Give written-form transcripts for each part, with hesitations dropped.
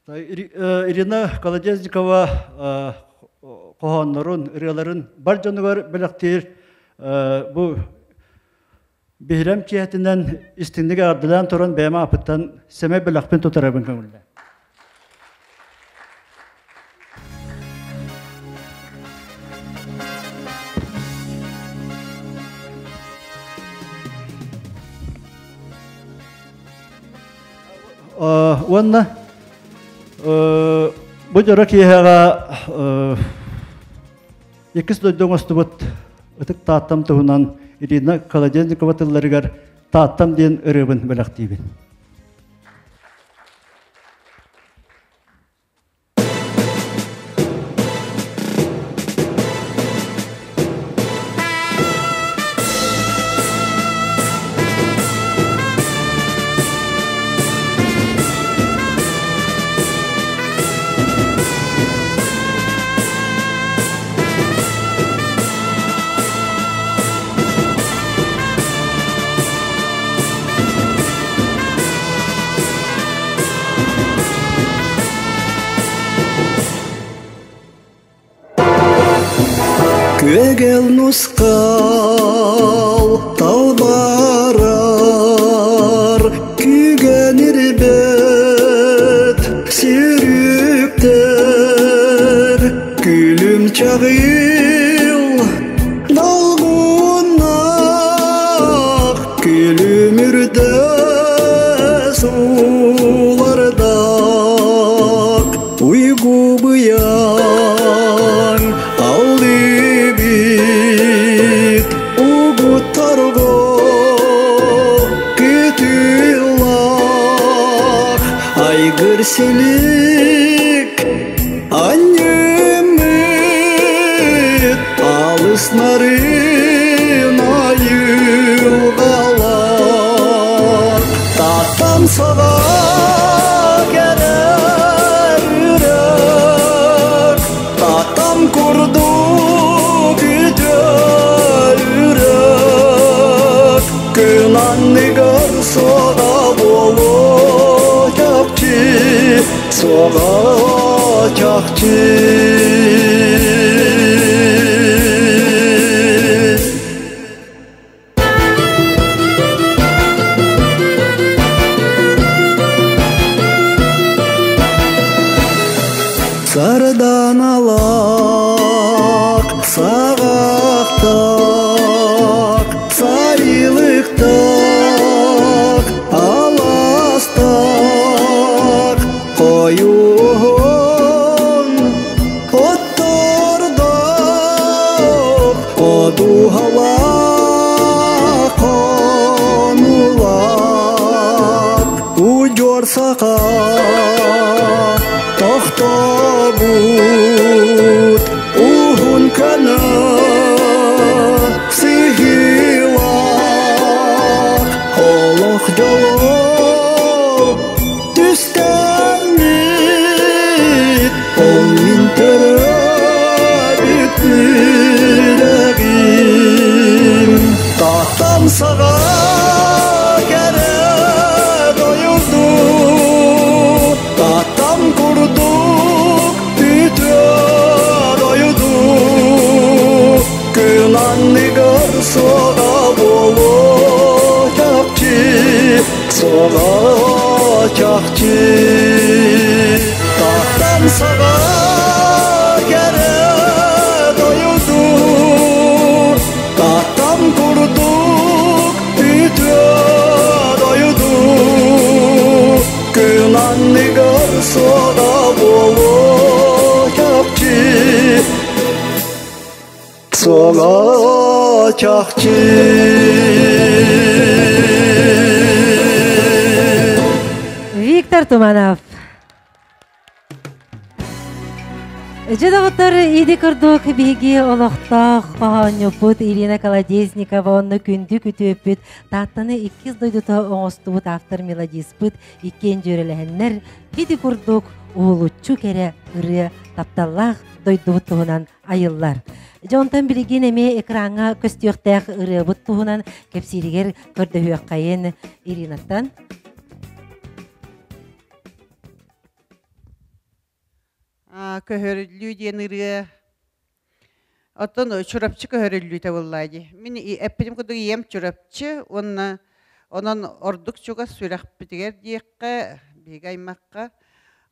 Ирина Колодезникова хоһооннорун, ырыаларын бар дьонугар бэлэхтиир бу биһирэм киэһэтинэн истиҥник эҕэрдэлээн туран бэйэм ааппыттан сэмэй бэлэхпин тутарабын көҥүллээ. Уонна бу дьоро киэһэҕэ иккис дойду оҥостубут ытык Тааттам туһунан Ирина Колодезникова тылларыгар «Тааттам» диэн ырыабын бэлэхтиибин. Күөгэл нускал талбарар күүгэн ирбэт сирүктэр күлүм чаҕыл долгуннах күлүмүрдэ суулардах уйгу быйаҥ аллыбит угуттарго күтүлах айгыр силик анньыммыт алыс нарын айылҕалар Таттам саҕа кэрэ үрэх Татам курдук үтүө үрэх Күн анныгар суоҕа буолуо чахчы Суоҕа чахчы Сарданалаах саҕахтаах сайылыктаах аластаах хойуун оттордоох Одуһалаах хонуулаах удьуор саха тохтобут уһун көнө сыһыылаах олох дьоло түстэммит ол мин төрөөбүт үрэҕим Тааттам саҕа кэрэ дойду Тааттам курдук үтүө дойду Күн анныгар суоҕа буолуо чахчы Суоҕа чахчы Тааттам саҕа кэрэ дойду Тааттам курдук үтүө дойду Күн анныгар суоҕа буолуо чахчы Суоҕа чахчы Виктор Туманов. Дьэ доҕоттор, иди курдук биһиги олохтоох хоһоонньуппут Ирина Колодезникова онно күндү күтүөппүт Тааттаны иккис дойдута оҥостубут автор мелодиспыт иккиэн дьүөрэлэһэннэр ити курдук уһулуччу кэрэ ырыа тапталлаах дойдубут туһунан айыллар. Дьэ онтон билигин эмиэ экраҥҥа көстүөхтээх ырыабыт туһунан кэпсииригэр көрдөһүөххэйин Иринаттан. Көһөрүллүү диэн ырыа. Оттон Чурапчы көһөрүллүүтэ буоллаа дии. Мин эппитим курдук ийэм Чурапчы уонна онон ордук чугас сүрэхпитигэр диэххэ, биһиги аймахха.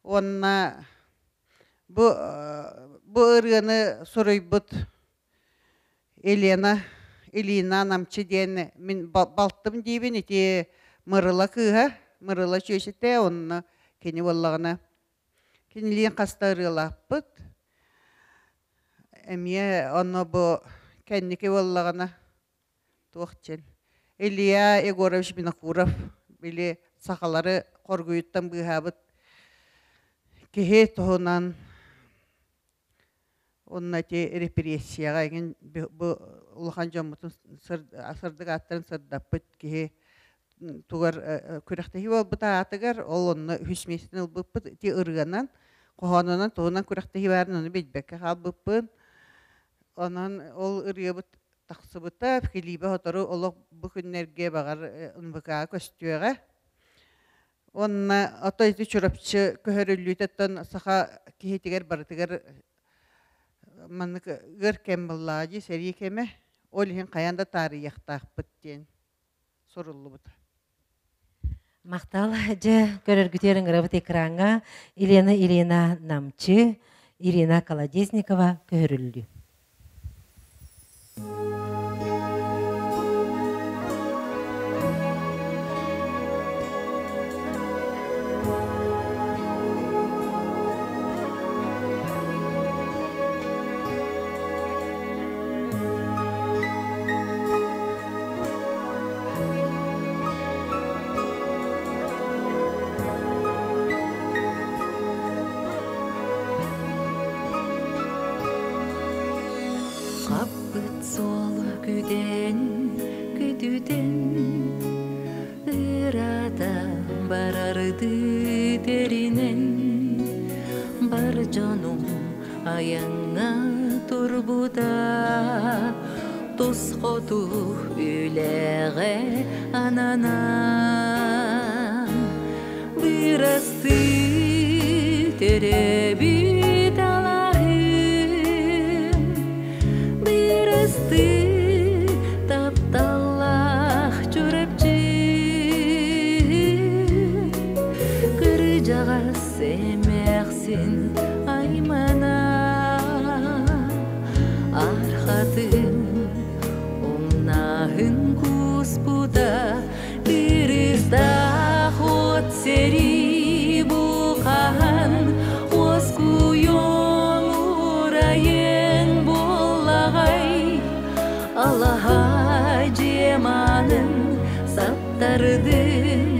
Уонна бу ырыаны суруйбут Елена Ильина Намчы диэн мин балтым диибин ити Мырыла кыыһа, Мырыла чүөчэтэ, онно кини буоллаҕына кинилиин хаста ырыалааппыт. Эмиэ онно бу кэнники буоллаҕына туох диэн Илья Егорович Винокуров били сахалары хоргуйуттан быыһаабыт киһи туһунан уонна ити репрессияҕа эҥин бу улахан дьоммутун сырдык ааттарын сырдаппыт киһи тугар күрэхтэһии буолбута аатыгар ол онно үһүс миэстэни ылбыппыт ити ырыанан хоһоонунан туһунан күрэхтэһии баарын ону билбэккэ хаалбыппын. Онон ол ырыабыт тахсыбыта Филиппе сотору олох бу күннэргэ баҕар НВК көстүөҕэ. Уонна ото ити Чурапчы көһөрүллүүтүттэн саха киһитигэр барытыгар маннык ыар кэм буоллаҕа дии, сэрии кэмэ. Ол иһин хайаан да таарыйыахтаахпыт диэн суруллубута. Махтал дьэ көрөргүтүөр ыҥырабыт экраҥҥа Елена Елена Намчы, Ирина Колодезникова көһөрүллүү. Хаппыт суол күдэн күтүтэн Ырата барарды тэринэн Бар дьонум айаҥҥа турбута Тус хоту үлэҕэ ананан Бырастыы төрөбүт алаһым Бырастыы тапталлаах Чурапчы Кырдьаҕас эмээхсин аймана Архатын умнаһын кууспута Тырыстаах от сэрии бухаһан Уоскуйуоҥ урайыҥ буоллаҕай Алаһа дьиэ маанын саптардын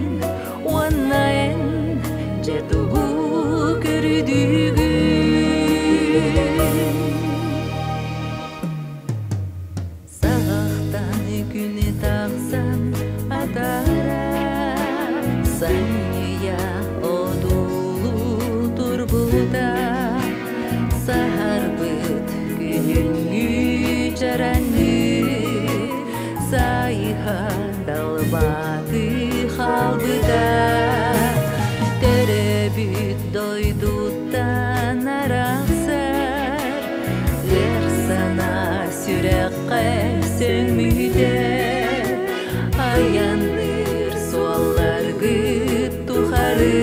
Уонна эн дьэ тугу көрдүгүн? Саҕахтан күнү тахсан атара Санньыйа одуулуу турбута Саһарбыт күһүҥҥү чараҥыы Сайыһа далбаатыы хаалбыта Төрөбүт дойдуттан арахсар Эр санаа сүрэххэ сөҥмүтэ Айанныыр суолларгыт тухары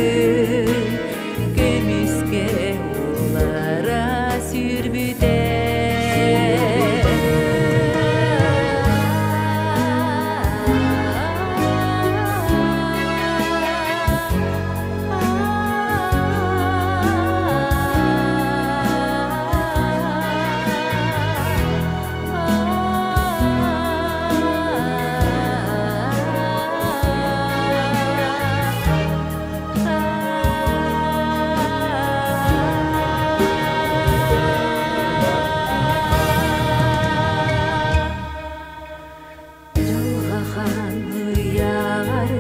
Көмүскэ уулара сүүрбүтэ Дьылҕахан ыйааҕар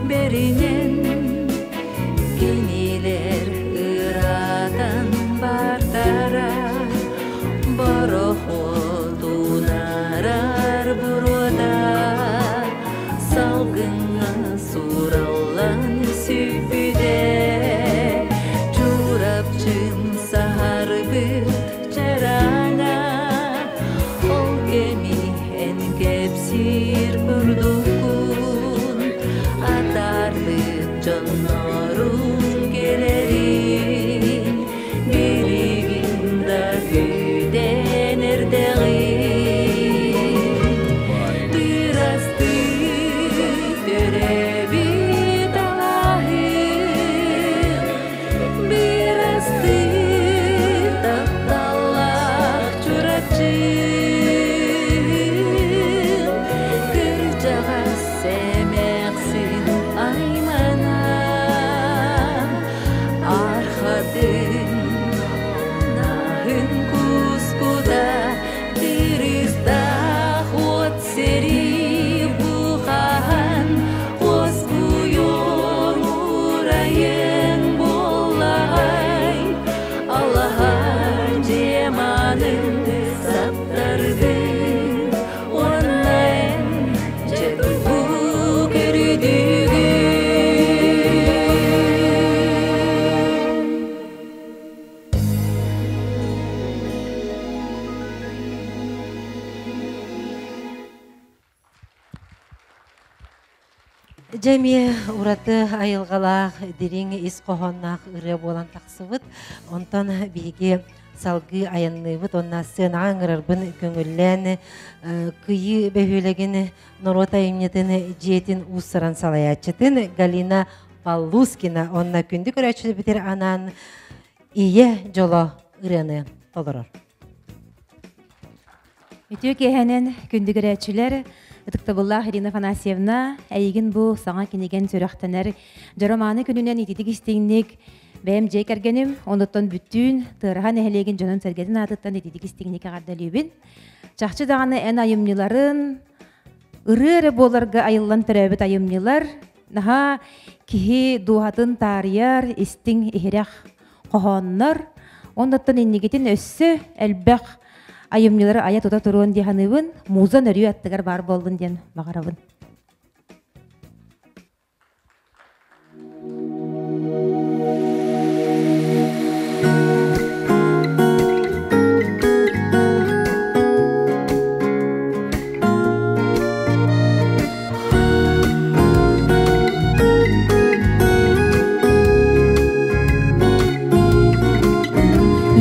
бэринэн кинилэр ыраатан бардара Борохуотунарар буруота салгыҥҥа суураллан сүппүтэ Чурапчым саһар Дьоннорум кэлэрин билигин да күүтэн эрдэҕим. Бырастыы төрөөбүт алааһым, бырастыы тапталлаах Чурапчым, кырдьаҕас эмээхсин аймана, архатын наһын куспута, кырыыстаах уот сэрии бухаһан, уоскуйуон урайын буоллаҕай, алаһа дьиэманын саптардын, уонна эн дьэ тугу көрдүгүн? Дьэ эмиэ ураты айылҕалаах, дириҥ ис хоһоонноох ырыа буолан тахсыбыт. Онтон биһиги салгыы айанныыбыт уонна сценаҕа ыҥырарбын көҥүллээн Кыйыы бөһүөлэгин норуот айымньытын дьиэтин уус-уран салайааччытын Галина Паллускина уонна күндү көрөөччүлэрбитигэр анаан Ийэ дьоло ырыаны толорор. Үтүө киэһэнэн күндү көрөөччүлэр, ытыктабыллаах Ирина Афанасьевна, эйигин бу саҥа кинигэн сүрэхтэнэр дьоромааны күнүнэн ититик истиҥник бэйэм дьиэ кэргэним, онуттан бүттүүн Тыараһа нэһилиэгин дьонун-сэргэтин аатыттан ититик истиҥник эҕэрдэлиибин. Чахчы даҕаны эн айымньыларын ырыа эрэ буоларга айыллан төрөөбүт айымньылар наһаа киһи дууһатын таарыйар, истиҥ иһирэх хоһооннор, оннуттан иннигитин өссө элбэх айымньылары айа тута туруон дии саныыбын, муза нөрүү аттыгар баар буоллун диэн баҕарабын.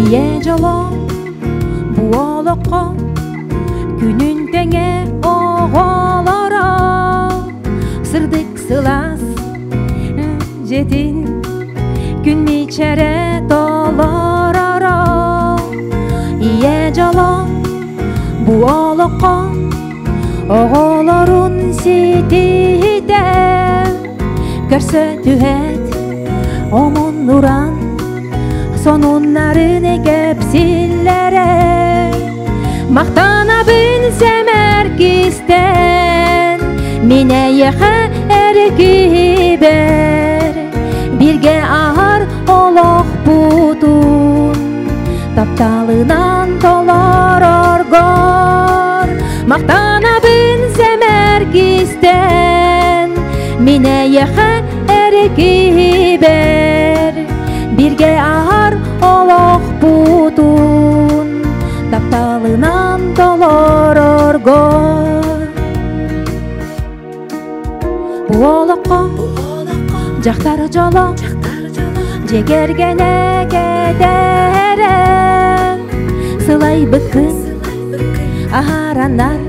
Ийэ дьоло бу олоххо күнүн тэҥэ оҕолоро сырдык сылаас дьиэтин күн мичэрэ толороро ийэ дьоло бу олоххо Оҕолорун ситиһитэ көрсө түһэт омуннуран сонуннарын кэпсиллэрэ махтанабын сэмэр кистэн мин эйиэхэ эргибэр бииргэ аһар олохпутун тапталынан толороргор махтанабын сэмэр кистэн мин эйиэхэ эргибэр бииргэ аһар олохпутун тапталынан толороргор Бу олоххо дьахтар дьоло дьиэ кэргэнэ кэтэрэ сылайбыккын аһараннар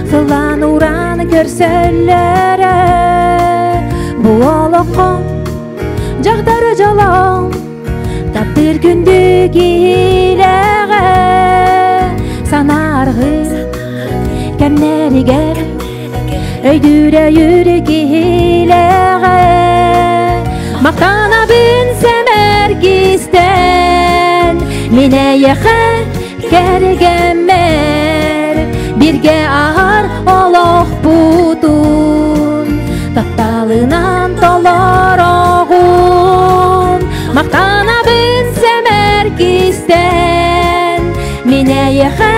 сыллаан ураан көрсөллөрө бу олоххо дьахтар дьоло таптыыр күндү киһилээҕэ санаарҕыы кэмнэригэр өйдүүр-өйүүр киһилээҕэ махтанабын сэмэр кистэн мин эйиэхэ кэргэммэр бииргэ аһар олохпутун тапталынан толороҕун махтанабын сэмэр кистэн мин эйиэхэ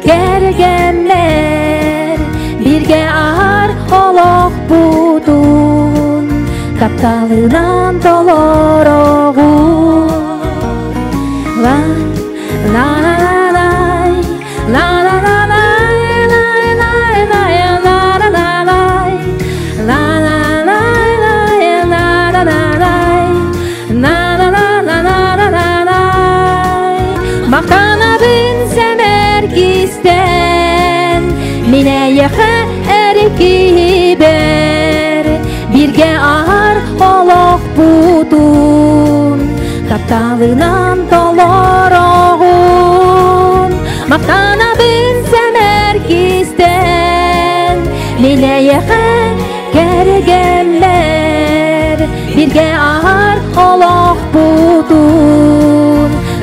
кэргэммэр бииргэ аһар олохпутун тапталынан толороҕун ла ла ла ла ла ла ла ла ла ла ла ла ла ла ла ла ла ла ла. Тапталынан толороҕун Махтанабын сэмэр кистэн Мин эйэхэ кэргэммэр Биргэ аһар олохпутун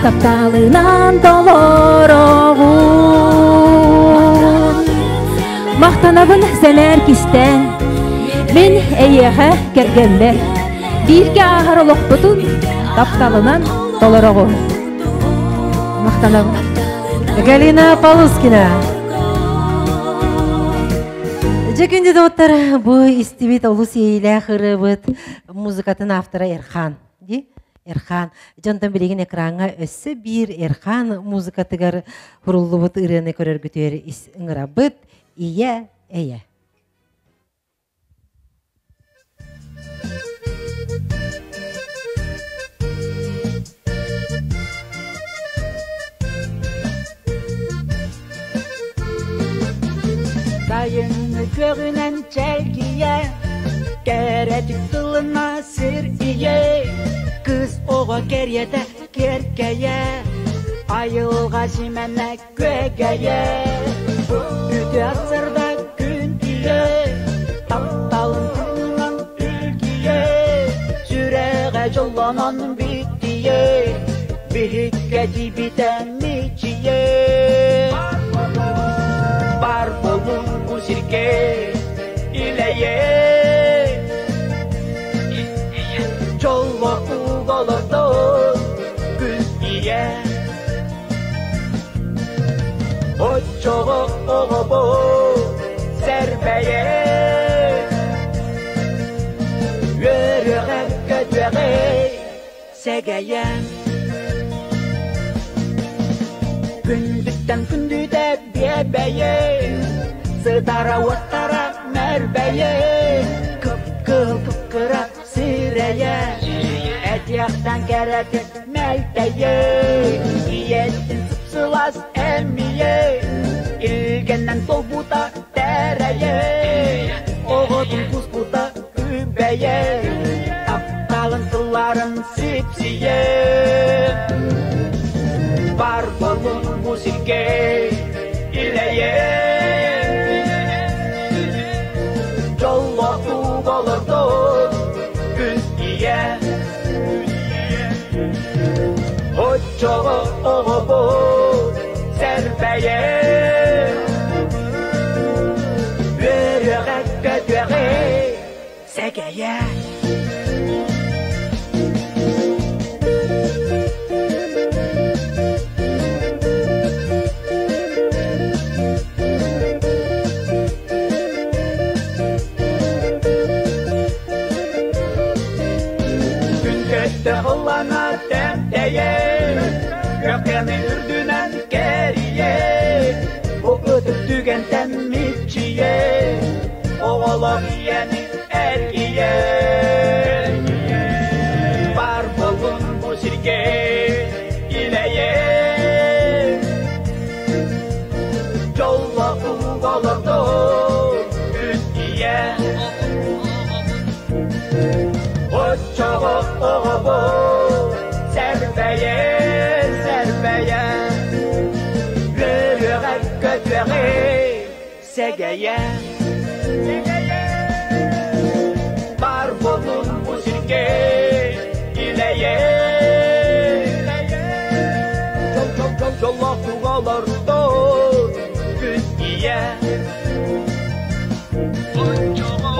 Тапталынан толороҕун Махтанабын сэмээр кистээн Мин эйиэхэ кэргэммэр Бииргэ ааһар олохпутун тапталынан толороҕун. Махтанабын. Галина Полускина. Дьэ күндү доҕоттор, бу истибит олус иэйиилээх ырыабыт музыкатын автора Эрхан. Ди? Эрхан. Дьонтон билигин экраҥҥа өссө биир Эрхан музыкатыгар хуруллубут ырыаны көрөргүтүгэр ыҥырабыт. Ийэ, эйэ. Сайыҥҥы көҕүнэн чэлгийэ, кэрэтик тылына сир ийэ, кыыс оҕо кэриэтэ киэркэйэ, айылҕа симэнэ күөгэйэ, үтүө сырдык күн ийэ, тапталын тылынан үлгүйэ, сүрэҕэ дьоллонон биттийэ, биһиккэ тиийбитэ мичийэ. Бар болун бу сиргэ илэйэ, дьолло уголордон күн ийэ. Оччоҕо оҕобо сэрбэйэ Үөрүөҕэ көтүөҕэ сэгэйэ Күндүттэн күндүтэ биэбэйэ Сытара уоттара мэрбэйэ Кып-кыл кып-кыра сирэйэ Этиэхтэн кэрэтин мэлтэйэ Ийэтин сып-сылаас эмиэ Илгэнэн толбута тэрэйэ Оҕотун куспута күбэйэ Тапталын тылларын сипсийэ Бар болун бу сиргэ илэйэ Дьоллоох олордон күн ийэ Оччоҕо оҕобут сэрбэйэ Үөрүөҕэ көтүөҕэ сэгэйэ Күн көттө ыллана тэмтэйэ, Көхкөмү үрдүнэн кэрийэ, Бу ытык түгэнтэн мичийэ, Оҕолор ийэни эргийэ. Бар болун бу сиргэ илэйэ, Дьоллоох олордон күн ийэ. Оччоҕо оҕобут сэрбэйэ, сэрбэйэ, Үөрүөҕэ көтүөҕэ сэгэйэ. Бар болун бу сиргэ илэйэ. Дьоллоох олордон күн ийэ.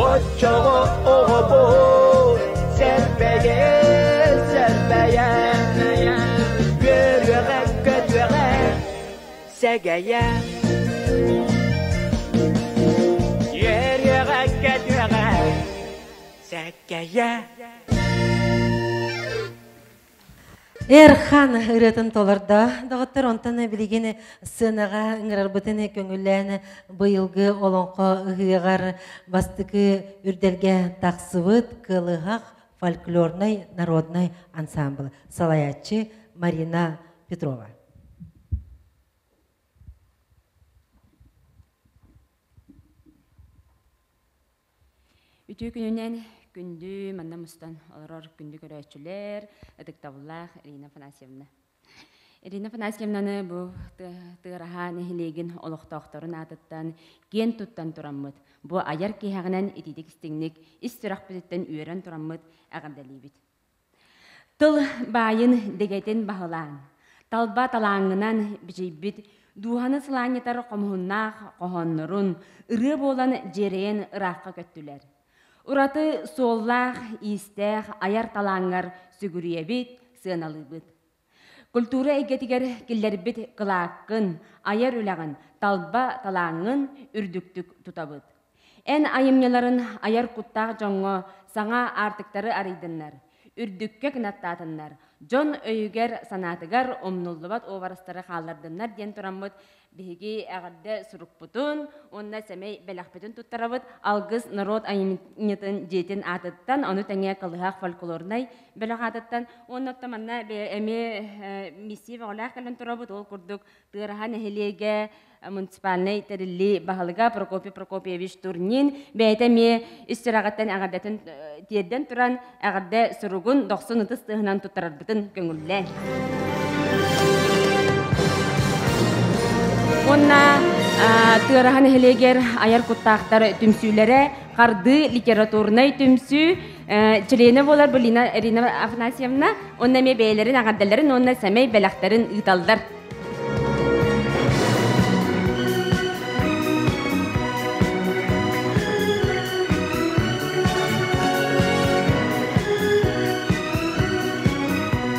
Оччоҕо оҕобут сэрбэйэ, сэрбэйэ, үөрүөҕэ, көтүөҕэ, сэгэйэ. Үөрүөҕэ, көтүөҕэ, сэгэйэ. Эрхан ырыатын толордо. Доҕоттор, онтон билигин сценаҕа ыҥырарбытын көҥүллээн быйылгы олоҥхо ыһыаҕар бастакы үрдэлгэ тахсыбыт Кылыһах фольклорнай народнай ансамбл салайааччы Марина Петрова. Үтүө күнүнэн. Күндү манна мустан олорор күндү көрөөччүлэр, ытыктабыллаах Ирина Афанасьевна. Ирина Афанасьевнаны бу Тыараһа нэһилиэгин олохтоохторун аатыттан киэн туттан тураммыт, бу айар киһэҕинэн итиитик истиҥник ис сүрэхпититтэн үөрэн тураммыт эҕэрдэлиибит. Тыл баайын дэгэтин баһылаан, талба талааҥҥынан бичийбит дууһаны сылаанньытар хомуһуннаах хоһооннорун ырыа буолан дьиэрэйэн ыраахха көттүлэр. Ураты суоллаах-иистээх айар талааҥҥар сүгүрүйэбит, сыаналыыбыт. Культура эйгэтигэр киллэрбит кылааккын, айар үлэҕин, талба талааҥҥын үрдүктүк тутабыт. Эн айымньыларын айар куттаах дьоҥҥо саҥа аартыктары арыйдыннар, үрдүккэ кынаттаатыннар, дьон өйүгэр-санаатыгар умнуллубат уобарастары хааллардыннар диэн тураммыт биһиги эҕэрдэ сурукпутун уонна сэмэй бэлэхпитин туттарабыт Алгыс норуот айымньытын дьиэтин аатыттан, ону тэҥэ Кылыһах фольклорнай бөлөх аатыттан уонна оттон манна эмиэ миссия бөҕөлөөх кэлэн турабыт. Ол курдук Тыараһа нэһилиэгэ муниципальнай тэриллии баһылыга Прокопий Прокопьевич Турнин бэйэтэ эмиэ ис сүрэҕиттэн эҕэрдэтин тиэрдэн туран эҕэрдэ суругун дохсун ытыс тыаһынан туттарарбытын көҥүллээн. Уонна Тыараһа нэһилиэгэр айар куттаахтар түмсүүлэрэ Хардыы литературнай түмсүү чилиэнэ буолар Былина Ирина Афанасьевна уонна эмиэ бэйэлэрин эҕэрдэлэрин уонна сэмэй бэлэхтэрин ыыталлар.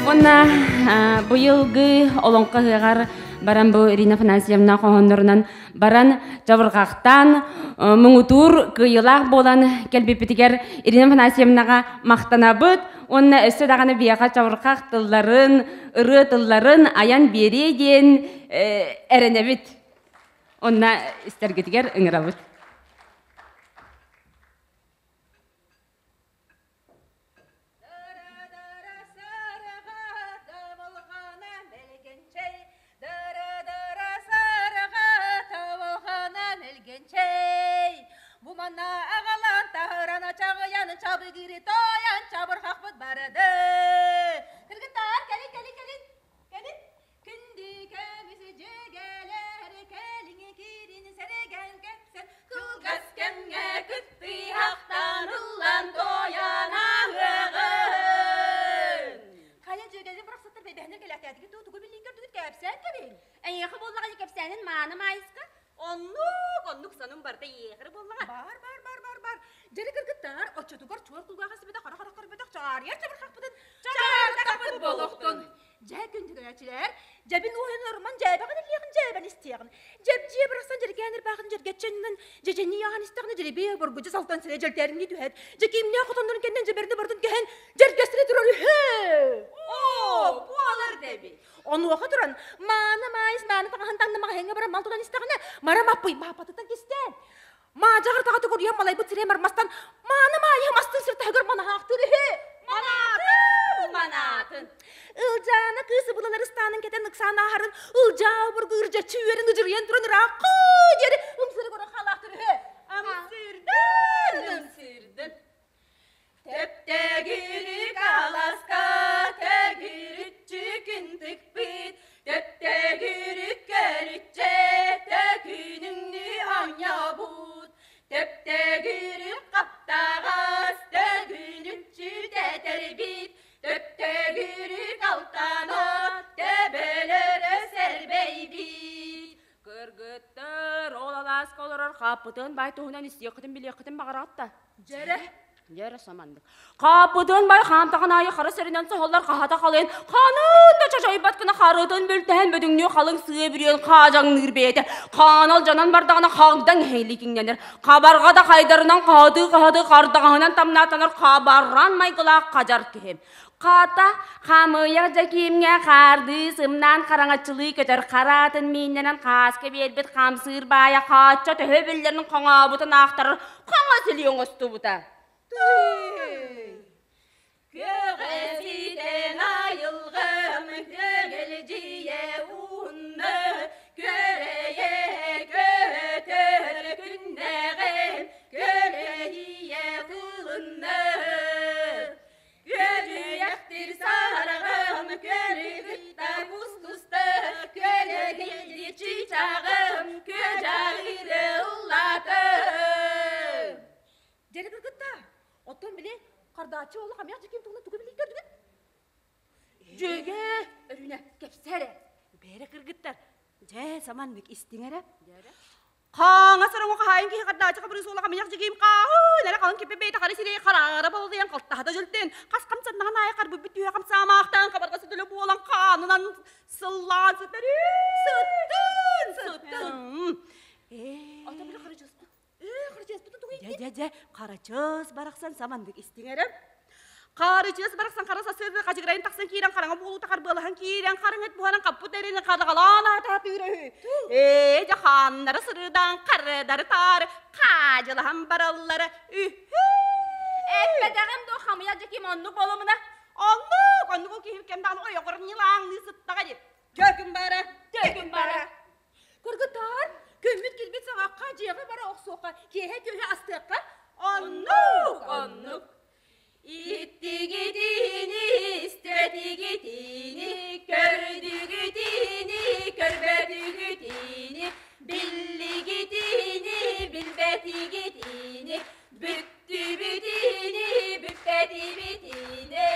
Уонна быйылгы Олоҥхо ыһыаҕар баран бу Ирина Афанасьевна хоһооннорунан баран чабырҕахтаан муҥутуур кыайыылаах буолан кэлбиппитигэр Ирина Афанасьевнаҕа махтанабыт уонна өссө даҕаны биһиэхэ чабырҕах тылларын, ырыа тылларын айан биэриэ диэн эрэнэбит. Онно истэргитигэр ыҥырабыт. Бу манна аҕалан таһыран чаҕыйан чабыгыры тойон чабырхахпыт барды. Кыргыттар кэлин кэлин кэлин кэлин күндү көмүс дьүгэлэр кэлиҥ киирин сэргэн кэпсэн кылгас кэмҥэ кыттыһахтан ыллан тойон аһыаҕын. Хайа дьүөгэлэрин бырахсыттар бэйбэһинэр кэлээхтээтигит дуу тугу билиин көрдүгүт кэпсээн кэбиһин. Эйиэхэ буоллаҕа кэпсээнин мааны маайыска Оннук, оннук сонун барыта иэхэр буоллаҕа. Бар, бар, бар, бар, бар. Дьэри кыргыттар, оччотугар чуор кулгааҕа сибэтэ хара хара көрбөтөх чаарыйар чабырхахпытын чаартахпыт болохтун. Дьэ күндүгөөчүлэр, дьэбин уһун орман дьээбэҕин илиэҕин дьээбэн истиэҕин. Дьэп дьиэ барахсан дьэрикээн ырбаахын дьэргэччэннэн дьэдьэнни яхан истэҕинэ дьэрибиэ боргучу салтан сирэ дьэлтээриҥҥи түһэт. Дьэ кимнээх хотоннорун кэннэн дьэбэрни бардын кэһэн дьэргэстэрэ турар үһү. Оо, буолар дэби. Онуоха туран, мааны маайыс мааны таҥаһын таҥна маҕаһыыҥҥа баран мал тутан истэҕинэ, мара маппый мааппатыттан кистээн. Маадьаҕар таҕа тугуруйан малайбыт сирэй мармастан мааны маайыһы мастыы сир таһыгар манаһаахтыыр үһү. Манаатын! Манаатын! Ылдьаана кыыс ыбылалар ыстаанын кэтэн ыксаан ааһарын Ылдьаа обургу ырдьаччы үөрэн ыдьырыйан туран ыраахха диэри ымсыра көрөн хаалаахтыыр үһү. Ымсыырдын! Ымсыырдын! Төптөгүрүк аласка төгүрүччү күн тыкпыт, Төптөгүрүк көлүччэ төкүнүҥнүү оонньообут, Төптөгүрүк хаптаҕас төгүнүччү тэтэрбит, Төптөгүрүк алтан от төбөлөрө сэрбэйбит. Кыргыттар, ол алааска олорор хааппытын бай туһунан истиэххитин билиэххитин баҕараҕыт да? Дьэрэ. Дьэрэ саманнык. Хааппытын бай хаамтаҕын аайы хара сиринэн соһоллор хаһата халыйан, ханын да чачайбат гына харытын бүлтэһэн бөдөҥнүү халыҥ сыа бүрүйэн хаадьаҥныыр бэйэтэ. Хаанал дьанан бардаҕына хаҥдаҥ иһэликиҥнэнэр. Хабарҕа да хайдарынан хаһытыы-хаһытыы хардаҕаһынан тамнаатанар хабарран майгылаах хадьар киһи. Хата, хамыйах Дьэкиимҥэ хаардыы сымнаан хараҥаччылыы көтөр хараатын мииннэнэн хааска биэрбит хамсыыр баайа хаачча төһө биллэрин хоҥообутун аахтарар хаҥас илии оҥостубута. Көҕэситэн айылҕам көгэлдьийэ уунна, Көрөйө көтөр күннэҕим, көлөһүйэ кылынна. туһунан тугу билик көрдүгүт? Дьүөгэ, Өрүүнэ, кэпсээ эрэ. Бээрэ кыргыттар, дьэ, саманнык истиҥ эрэ. Хаҥас ороҥҥо хаһаайын киһи хардааччы хабырыы суола хамыйах дьигиим хааһын эрэ халыҥ киппэ бэйэтэ хара сирэйи хараара болдуйан халтаһата дьөлтөн хас хамсаннаҕын аайы харбыппыт түһэ хамсаамаахтаан хабарҕа сөтөлө буолан хаанынан сыллаан сытар сыттын сыттын Ата били харачыспыт ээ харачыспытын тугу дьэ дьэ дьэ харачыс барахсан саманнык истиҥ эрэ Хаарычыс барахсан хара сарсыарда хачыгырайын тахсан киирэн хараҥа буолуута харбыалаһан киирэн харыҥыт буһаран хаппыт эрин хадаҕалаан аатаатыыр үһү. Ээ дьэ хааннара сырыыдаан харыдары таары хаадьылаһан бараллара үһү. Эппэтэҕим дуо хамыйах дьэ ким оннук буолумуна? Оннук, оннук ол киһи кэм даҕаны ойоҕор ньылааҥныы сыттаҕа дии. Төкүн бара, төкүн бара. Кыргыттар, көммүт килбит саҕахха дьиэҕэ бара охсуохха, киэһэ күөһэ астыахха. Оннук, оннук. Иттигитини, истэтигитини, көрдүгүтини, көрбөтүгүтини, биллигитини, билбэтигитини, бүттүбүтини, бүппэтибитини.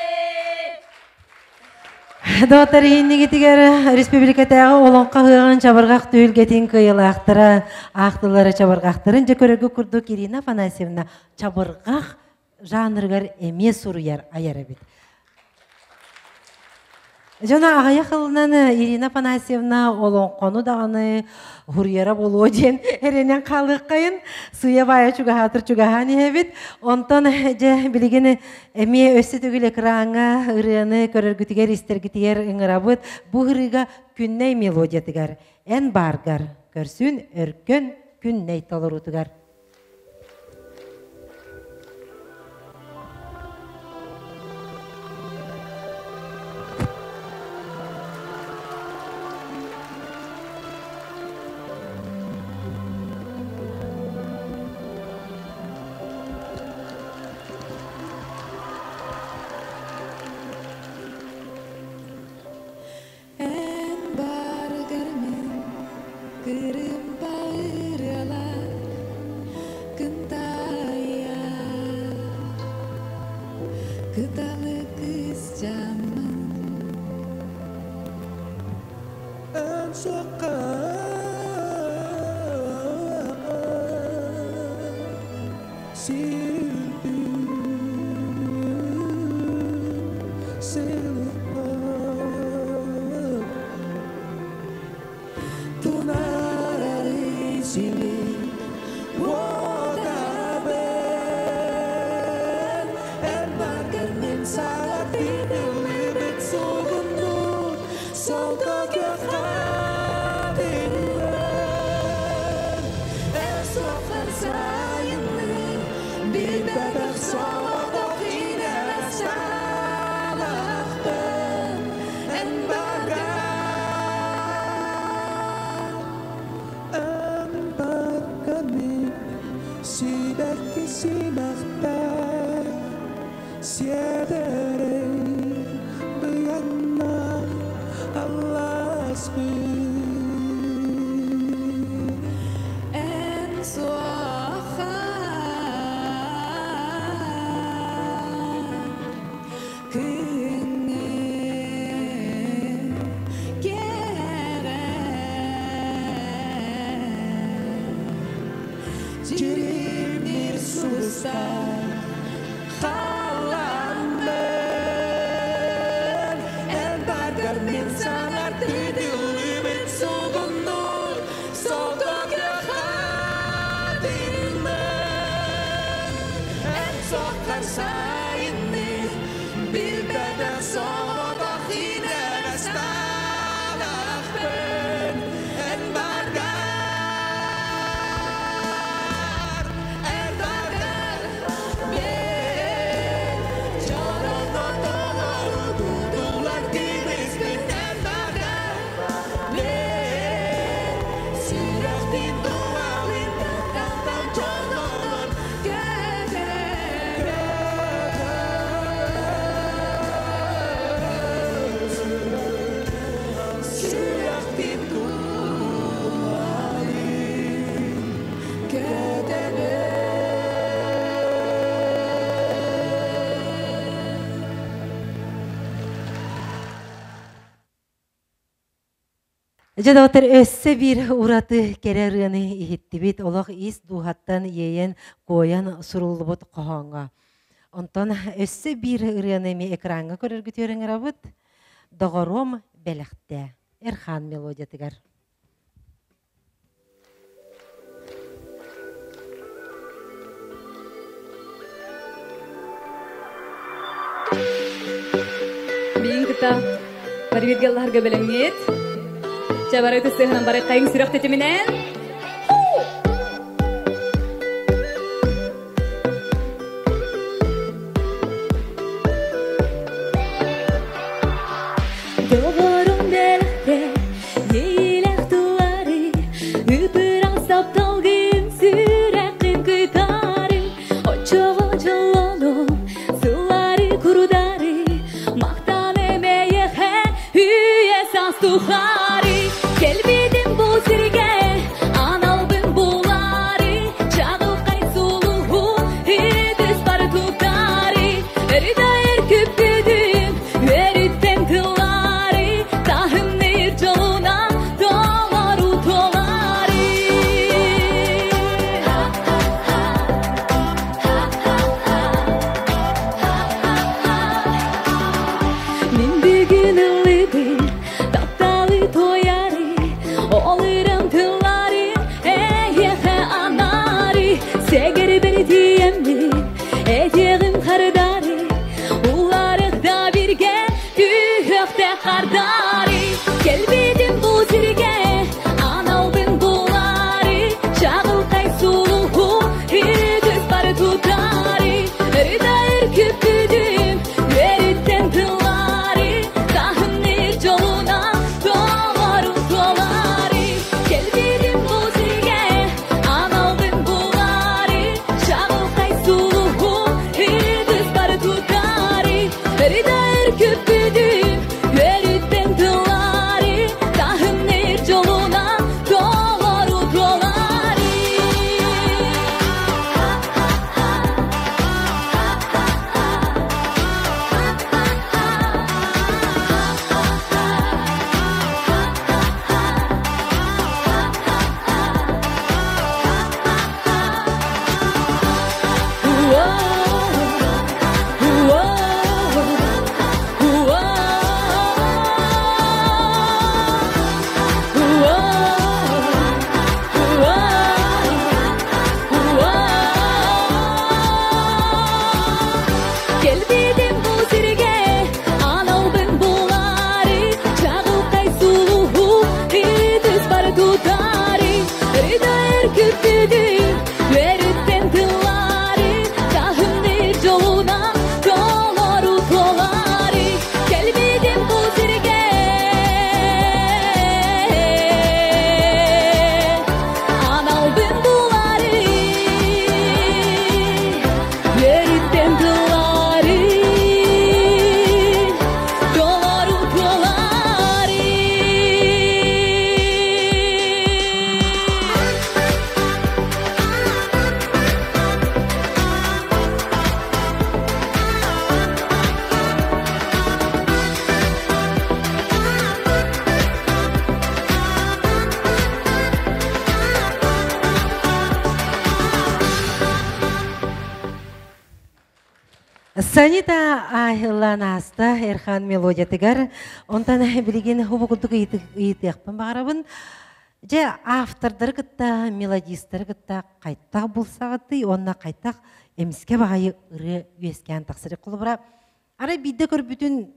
Доҕоттор, иһиннигитигэр республикатааҕы олоҥхо ыһыаҕын чабырҕах түһүлгэтин кыайыылаахтара аахтылара чабырҕахтарын дьэ көрөргө курдук Ирина Афанасьевна чабырҕах жанрыгар эмиэ суруйар айар эбит. Дьоно аҕыйах ылынан Ирина Афанасьевна олоҥхону даҕаны хуруйара буолуо диэн эрэнэн хаалыаххайын сыыйа баайа чугаһаатыр чугаһаан иһэбит. Онтон дьэ билигин эмиэ өссө төгүл экраҥҥа ырыаны көрөргүтүгэр истэргитигэр ыҥырабыт. Бу ырыыга Күннэй мелодиятыгар эн бааргар көрсүн өркөн Күннэй толоруутугар. Эн барыгар мин кырыымпа ырыалар кынтайар кыталы кыысчааммын Эн суохха Билбэтэх соҕотох инэс-саалахпын эн баргар Эн барганы сибэкки симэхтэр сиэдэрэй быйанна алласпыт Эн суохха күҥҥү кэрэ Дьиримниир сулустар халлааннар Эн баргар мин саҥар тыытыллыбыт сугуннур Солко Эн соққар сайынны билбэтэх соҕотох инэрэстаалахпын Эн баргар, эн баргар мен дьолоно толору тутулар кимиспин эн баргар. Дьэ доҕоттор, өссө биир ураты кэрэ ырыаны иһиттибит, олох ис дууһаттан иэйэн, куойан суруллубут хоһооҥҥо. Онтон өссө биир ырыаны эмиэ экраҥҥа көрөргүтүгэр ыҥырабыт. Доҕоруом бэлэхтээ. Эрхаан мелодиятыгар. Биин кытта бары бирге аллаһарга бэлэмҥит. Чэ бары ытыс бары хайыҥ сүрэх тэтиминэн. Доҕорум бэлэхтэ иэйиилээх тыллары Ыпыраҥ сапталгын сүрэххин кытары Оччоҕо дьоллонуом сыллары курдары Махтан эмэйэхэ үйэ саас тухары Кэлбитим бу сиргэ аналбын булаары Чаҕылхай сулуһу ытыс бары тутаары Өрүтэ эркүппүтүм үөрүттэн тыллаары Таһымныыр дьолунан толору туолаары Мин бүгүн ыллыыбын тапталы туойары Олырам тыллары эйиэхэ анаары Сэгэрбин тиийэммин этиэҕим хардары Уларых да биргэ түһүөхтэ хардары Кэлбитим бу сиргэ аналбын булаары Чаҕылхай сулуһу үтүс бары тутаары Өрүтэ үркүппүтүм үөрүттэн тыллаары Таһымныыр дьолунан толору туолаары Кэлбитим бу сиргэ аналбын булаары Чаҕылхай сулуһу үтүс бары тутаары Өрүтэ үркүппүтүм үөрүттэн тыллаары Таһымныыр дьолунан толору туолаары Кэлбитим бу сиргэ аналбын булаары Чаҕылхай сулуһу ытыс бары тутаары Өрүтэ өркүппүтүм үөрүттэн тыллаары Таһымныыр дьолунан толору туолаары Кэлбитим бу сиргэ аналбын булаары Үөрүттэн тыллаары толору туолаары Санита айыллаан ааста Эрхан мелодиятыгар. Онтон билигин хубу курдук ыйытыахпын баҕарабын. Дьэ, автордары кытта, мелодистары кытта хайтах булсаҕытый уонна хайтах эмискэ баҕайы ырыа үөскээн тахсар. Холобура, арай биирдэ көрбүтүн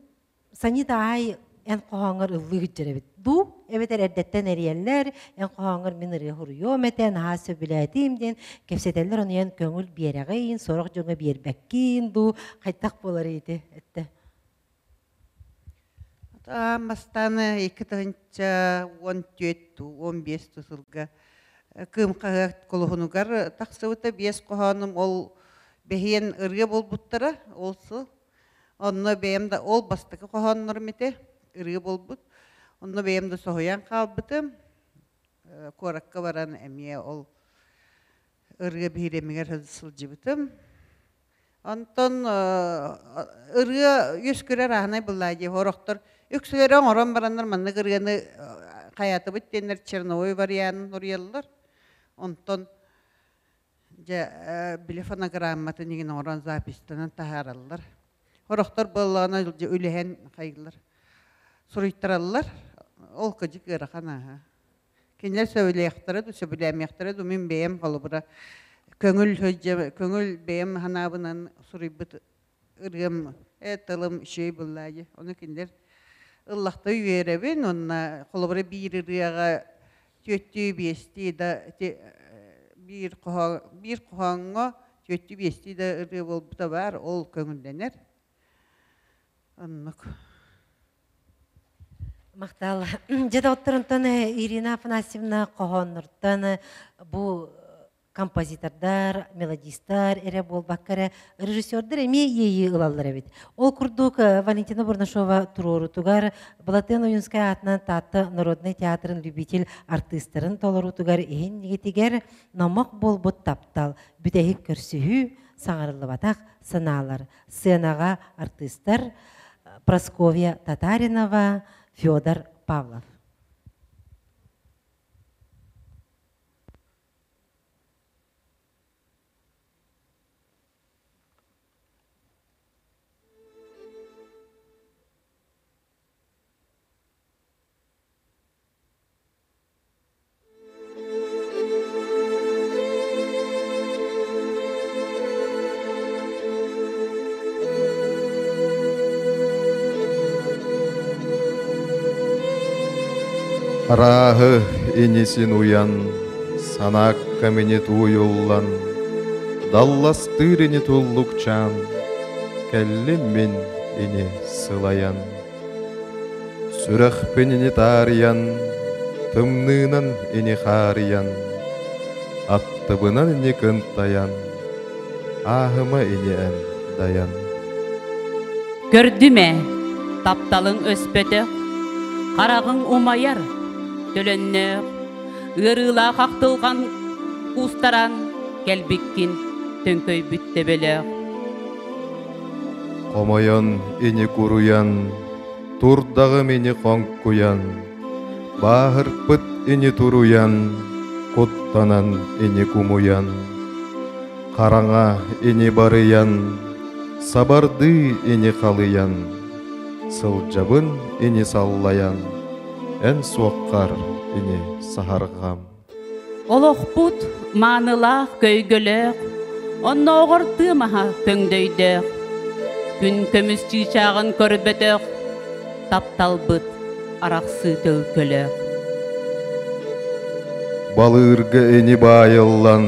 Санита аай эн хоһооҥҥор ыллыы сылдьар эбит дуу эбэтэр эрдэттэн эрийэллэр эн хоһооҥҥор мин ырыа суруйуом этэ наһаа сөбүлээтим диэн кэпсэтэллэр ону эн көҥүл биэрэҕин сорох дьоҥҥо биэрбэккин дуу хайдах буолар ити эттэ Аан бастаан 2014 15 сылга Кыым хаһыат кулуһунугар тахсыбыта биэс хоһоонум ол бэһиэн ырыа буолбуттара ол сыл Онно бэйэм да ол бастакы хоһооннорум ити ырыа буолбут. Онно бэйэм да соһуйан хаалбытым. Куоракка баран эмиэ ол ырыа биһирэмигэр сылдьыбытым. Онтон ырыа үөскүрэр ааһынай былаа дии. Сорохтор үксүлэрэ оҥорон бараннар маннык ырыаны Хайатыбыт диэннэр черновой варианын уруйаллар. Онтон дьэ били фонограмматын игин оҥорон записьтанан таһаараллар. Сорохтор буоллаҕына үлэһэн хайыыллар, суруйтараллар. Ол кыдьык ыарахан ааһа. Кинилэр сөбүлэйэхтэрэ ду, сөбүлээмиэхтэрэ ду, мин бэйэм холобура көҥүл көҥүл бэйэм санаабынан суруйбут ырыам, тылым үчүгэй буоллаа дии. Ону кинилэр ыллахта үөрэбин уонна холобура биир ырыаҕа түөттүү биэстии да биир хоһоон биир хоһооҥҥо түөттүү биэстии да ырыа буолбута баар, ол көҥүллэнэр. Оннук. Махтал. Дьэ доҕотторунтан Ирина Афанасьевна хоһооннортон бу композитордар, мелодистар эрэ буолбакка эрэ режиссердар эмиэ иэйии ылаллар эбит. Ол курдук Валентина Бурнашова туруорутугар Былатыан Ойуунскай аатынан Таатта народнай театрын любитель артыыстарын толоруутугар иһин нигитигэр номох буолбут таптал, бүтэһик көрсүһүү, саҥарыллыбатах санаалар, сценаҕа артыыстар Прасковья Татаринова, Федор Павлов. Арааһы инисин уйан, санаакка мини тууйуллан, далластыыр ини туллукчаан, кэллим мин ини сылайан. Сүрэхпин ини таарыйан, тымныынан ини хаарыйан, аттыбынан ини кынтайан, ааһыма ини эн дайан. Көрдүм ээ, тапталыҥ өспөтөх, хараҕыҥ умайар, төлөннөөх, ыарыылаах ахтылҕан куустаран кэлбиккин төҥкөйбүт төбөлөөх. Хомойон ини куруйан, турдаҕым ини хоҥкуйан, бааһырпыт ини туруйан, куттанан ини кумуйан, хараҥа ини барыйан, сабардыы ини халыйан, сылдьабын ини саллайан, эн суоххар ини саһарҕам. Олохпут маанылаах көйгөлөөх, оннооҕор тыа маһа көҥдөйдөөх, күн көмүс чыычааҕын көрбөтөх, тапталбыт арахсыы төлкөлөөх. Балыырга ини баайыллан,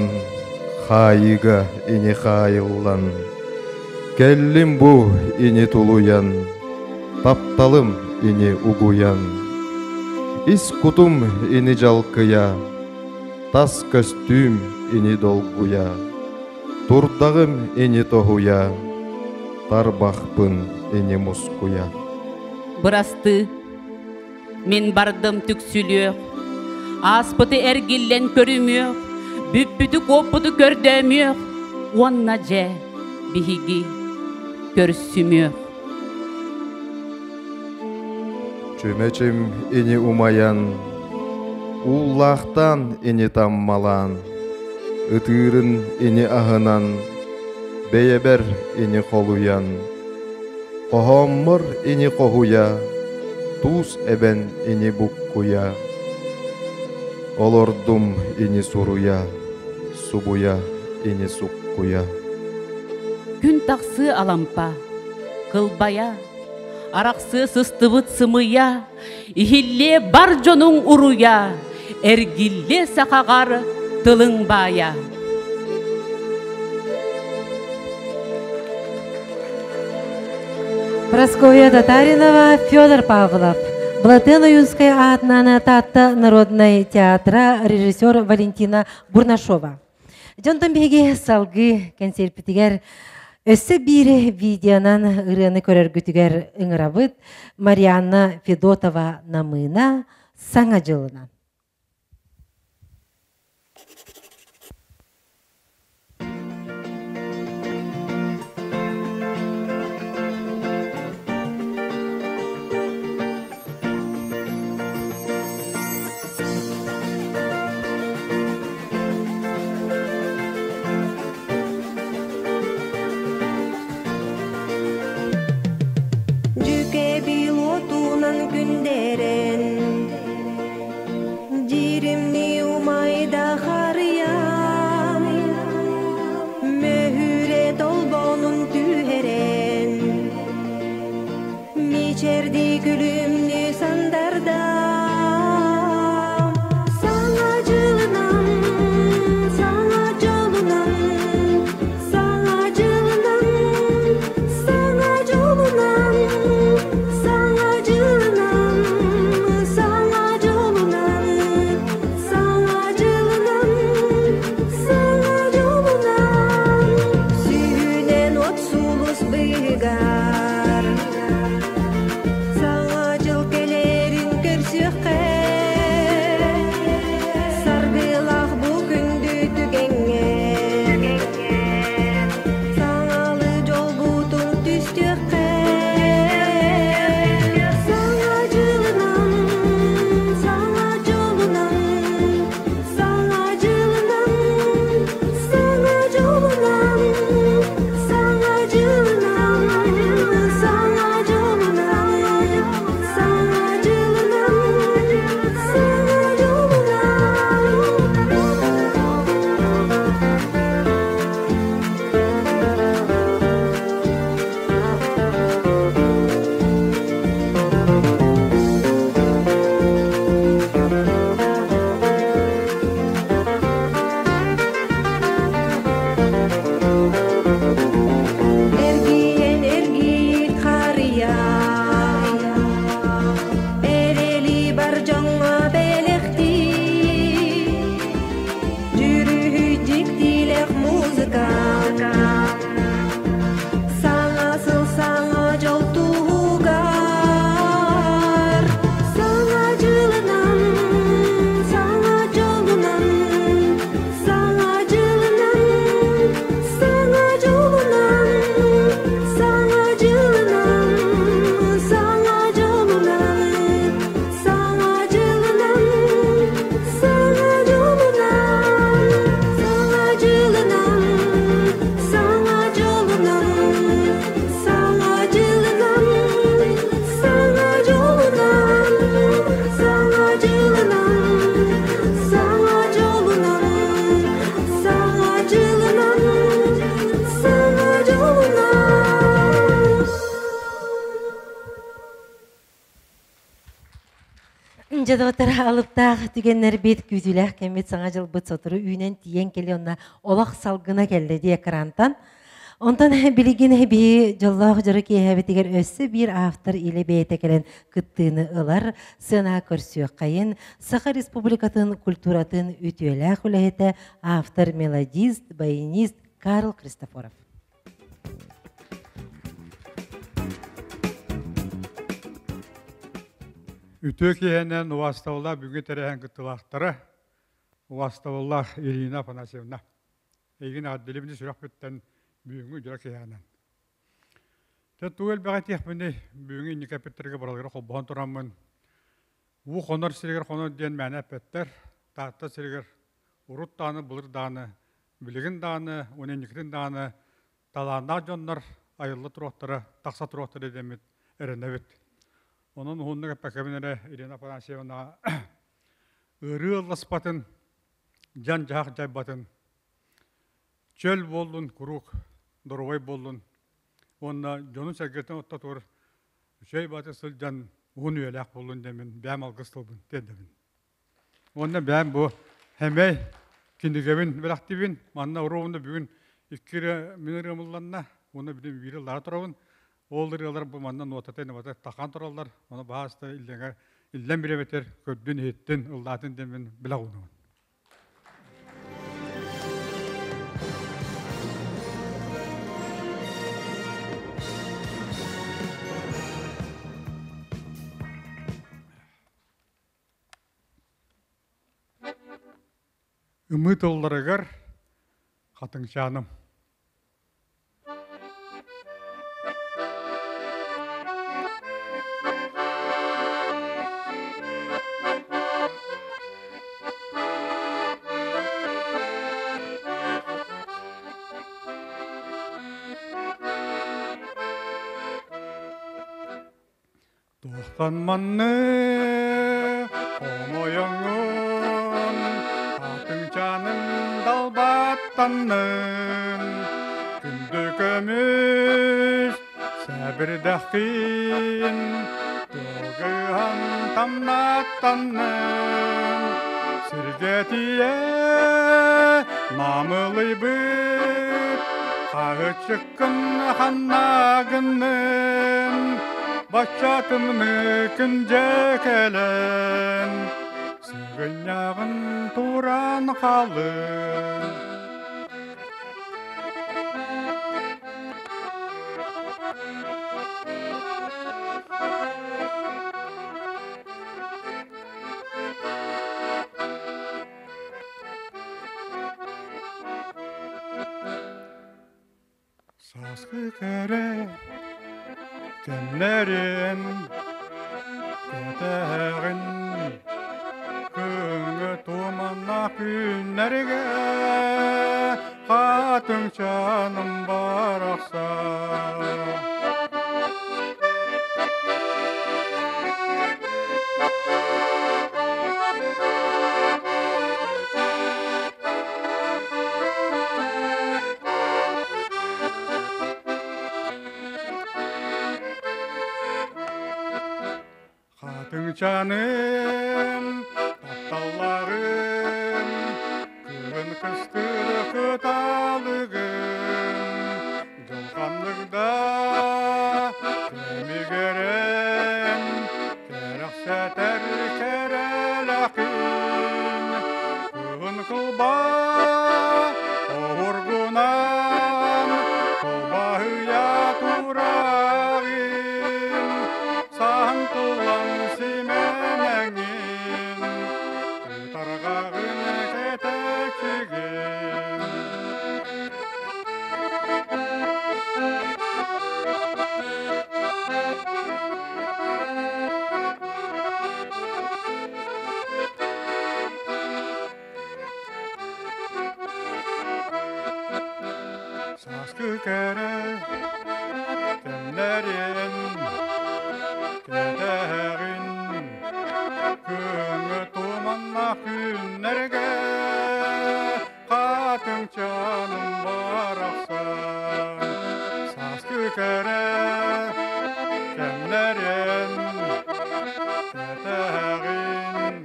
хаайыыга ини хаайыллан, кэллим бу ини тулуйан, тапталым ини угуйан, ис кутум ини дьалкыйа, тас көстүүм ини долгуйа, турдаҕым ини тоһуйа, тарбахпын ини мускуйа. Бырастыы, мин бардым түксүлүөх, ааспыты эргиллэн көрүмүөх, бүппүтү куоппуту көрдөөмүөх уонна дьэ биһиги көрсүмүөх. Чүмэчим ини умайан, ууллаахтаан ини таммалаан, ытыырын ини аһынан, бэйэбэр ини холуйан, хоһооммор ини хоһуйа, туус эбэн ини буккуйа, олордум ини суруйа, субуйа ини суккуйа. Күн тахсыы алампа, кылбайа, арахсыы сыстыбыт сымыйа, иһиллиэ бар дьонуҥ уруйа, эргиллиэ сахаҕар тылыҥ баайа. Прасковья Татаринова, Федор Павлов. Былатыан Ойуунскай аатынан Таатта народнай театра режиссер Валентина Бурнашова. Дьонтон биһиги салгыы кэнсиэрпитигэр өссө биир видеонан ырыаны көрөргүтүгэр ыҥырабыт Марианна Федотова Намыына Саҥа дьылынан. Күөкэбил уотунан күндэрэн, Дьиримни умайда харыйам, Мөһүрэ толбонун түһэрэн, Мичэрди күлүмнүү сандарда. Саҥа дьылынан, саҥа дьолунан, саҥа дьылынан, саҥа дьолунан, саҥа дьылынан, саҥа дьолунан, саҥа дьылынан, саҥа дьолунан. Сүүнэн от сулус быыгар, Саҥа дьыл кэлэрин көрсүөххэ, Саргылаах бу күндү түгэҥҥэ, Саҥалы дьолбутун түстүөххэ. Саҥа дьылынан, саҥа дьолунан, саҥа дьылынан, саҥа дьолунан, саҥа дьылынан, саҥа дьолунан, саҥа дьылынан, саҥа дьолунан. Эргийэн эргий харыйа, Эрэли бар дьоҥҥо бэлэхтии, Дьүрүһүй дьиктилээх музыка, Саҥа сыл саҥа дьол туһугар. Саҥа дьылынан, саҥа дьолунан, саҥа дьылынан, саҥа дьолунан, саҥа дьылынан, саҥа дьолунан, саҥа дьылынан, саҥа дьолунан, саҥа дьылынан, саҥа дьолунан, саҥа дьылынан, саҥа дьолунан, саҥа дьылынан, саҥа дьолунан, саҥа дьылынан, саҥа дьолунан. Дьэ алыптаах түгэннэрбит күүтүүлээх кэммит саҥа дьылбыт сотору үүнэн тиийэн кэлиэ онно олох салгына кэллэ дии экрантан. Онтон билигин биһи дьоллоох дьоро киэһэбитигэр өссө биир автор илэ бэйэтэ кэлэн кыттыыны ылар, сыана көрсүөххэйин Саха Республикатын культуратын үтүөлээх үлэһитэ, автор мелодист, баянист Карл Христофоров. Үтүө киһинэн убаастабыллаах бүгүҥҥү тэрээһин кыттыылаахтара, убаастабыллаах Ирина Афанасьевна. Эйигин эҕэрдэлиибин сүрэхпиттэн бүгүҥҥү дьоро киһинэн. Тэ тугу элбэҕи этиэхпиний, бүгүҥҥү инники эппиттэргэ барыларыгар холбоһон тураммын, уу хонор сиригэр хонор диэн мээнэ эппэттэр, Таатта сиригэр урут даҕаны, былыр даҕаны, билигин даҕаны, уонна инникитин даҕаны талааннаах дьоннор айылла туруохтара, тахса туруохтара диэммит эрэнэбит. Онон уһуннук эппэкэбин эрэ Ирина Афанасьевна ыарыы ылласпатын, дьан-дьаһах дьайбатын, чөл буоллун куруук, доруобай буоллун уонна дьонун-сэргэтин ортотугар үчүгэй баҕайытык сылдьан уһун үйэлээх буоллун диэммин бэйэм алгыс тылбын тиэрдэбин. Уонна бэйэм бу хэмэй кинигэбин бэлэхтиибин. Манна уруобуна бүгүн икки ырыа мин ырыам ылланна. Уонна билим биир ыллаара турабын. Ол ырыалар бу манна нуотата инабата тахан тураллар. Ону баһааста иллэҥэ иллэн бирэбэтэр көрдүн иһиттин ыллаатын диэммин билэ оҕунабын. Ымыы тылларыгар хатыҥчааным. Туохтан манны хомойоҥҥун, Хатыҥчаным далбаттаннын, Күндү көмүс сэбирдэххин Тугуһан тамнаттаннын, Сиргэ тиийэ намылыйбыт Хаһыччыккын ханна гыннын, Бачча тымныы күн дьэ кэлэн, Сыгынньаҕын туран хаалын. Сааскы кэрэ кэмнэрин кэтэһэҕин, Күҥҥэ туманнаах күннэргэ хатыҥчааным барахсан. Хатыҥчааным, тапталларым, Кыһын кыстыыр кыталыгым, Дьылҕаннык да кэмигэрэн, Кэрэхсэтэр кэрэлэхин, Кыһын кылба оһургунан, Кылбаһыйа тураҕын, Саһан туллан симэнэҥин, Ытарҕаҕын кэтэччигин. Сааскы кэрэ кэмнэрин кэтэһэҕин, Күҥҥэ туманнаах күннэргэ хатыҥчааным барахсан. Сааскы кэрэ кэмнэрин кэтэһэҕин,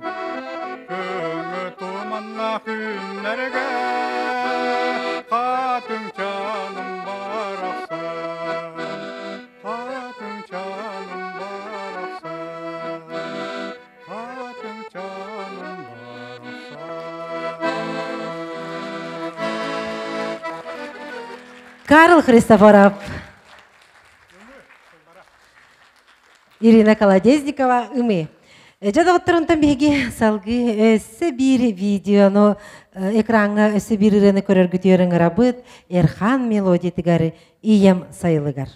Күҥҥэ туманнаах күннэргэ хатыҥчааным барахсан. Хатыҥчааным барахсан, хатыҥчааным барахсан. Карл Христофоров. Ирина Колодезникова ымы. Дьэ доҕотторунтан биһиги салгыы өссө биир видеону экраҥҥа өссө биир ырыаны көрөргүтүгэр ыҥырабыт Эрхан мелодиятыгар Ийэм сайылыгар.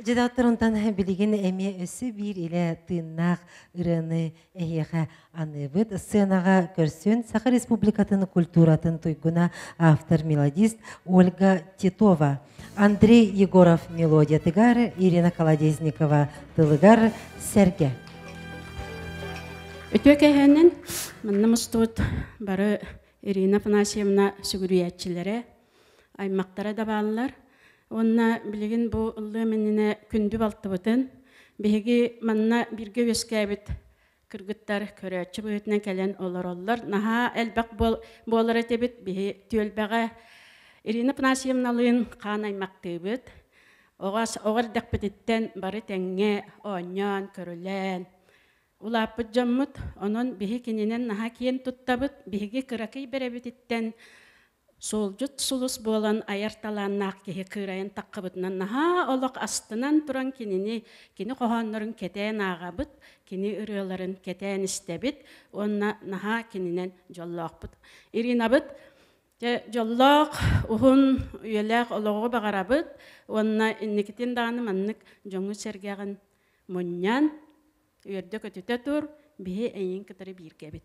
Дьыдааттарынтан билигин эмиэ өссө биир илэ тыыннаах ырыаны эһиэхэ аныыбыт. Сценаҕа көрсөн Саха Республикатын культуратын туйгуна автор-мелодист Ольга Титова, Андрей Егоров мелодиятыгар, Ирина Колодезникова тылыгар Сэргэ. Үтүө кэһэнин манна мустубут бары Ирина Афанасьевна сүгүрүйээччилэрэ, аймактара да бааллар. Уонна билигин бу ыллыам иннинэ күндү балтыбытын, биһиги манна бииргэ үөскээбит кыргыттар көрөөччү быһыытынан кэлэн олороллор. Наһаа элбэх буолар этибит биһи түөлбэҕэ. Ирина Афанасьевналыын хаан аймактыыбыт. Оҕо оҕо эрдэхпититтэн бары тэҥҥэ оонньоон, көрүлээн улааппыт дьоммут. Онон биһи кининэн наһаа киэн туттабыт. Биһиги кыракый бэрэбититтэн суолдьут сулус буолан айар талааннаах киһи кыырайан таххыбытынан наһаа олох астынан туран кинини кини хоһооннорун кэтээн ааҕабыт, кини ырыаларын кэтээн истэбит уонна наһаа кининэн дьоллоохпут. Иринабыт дьэ дьоллоох уһун үйэлээх олоҕу баҕарабыт уонна инникитин даҕаны маннык дьоҥу сэргэҕин мунньан үөрдэ көтүтэ тур, биһи эйиҥ кытары бииргэбит.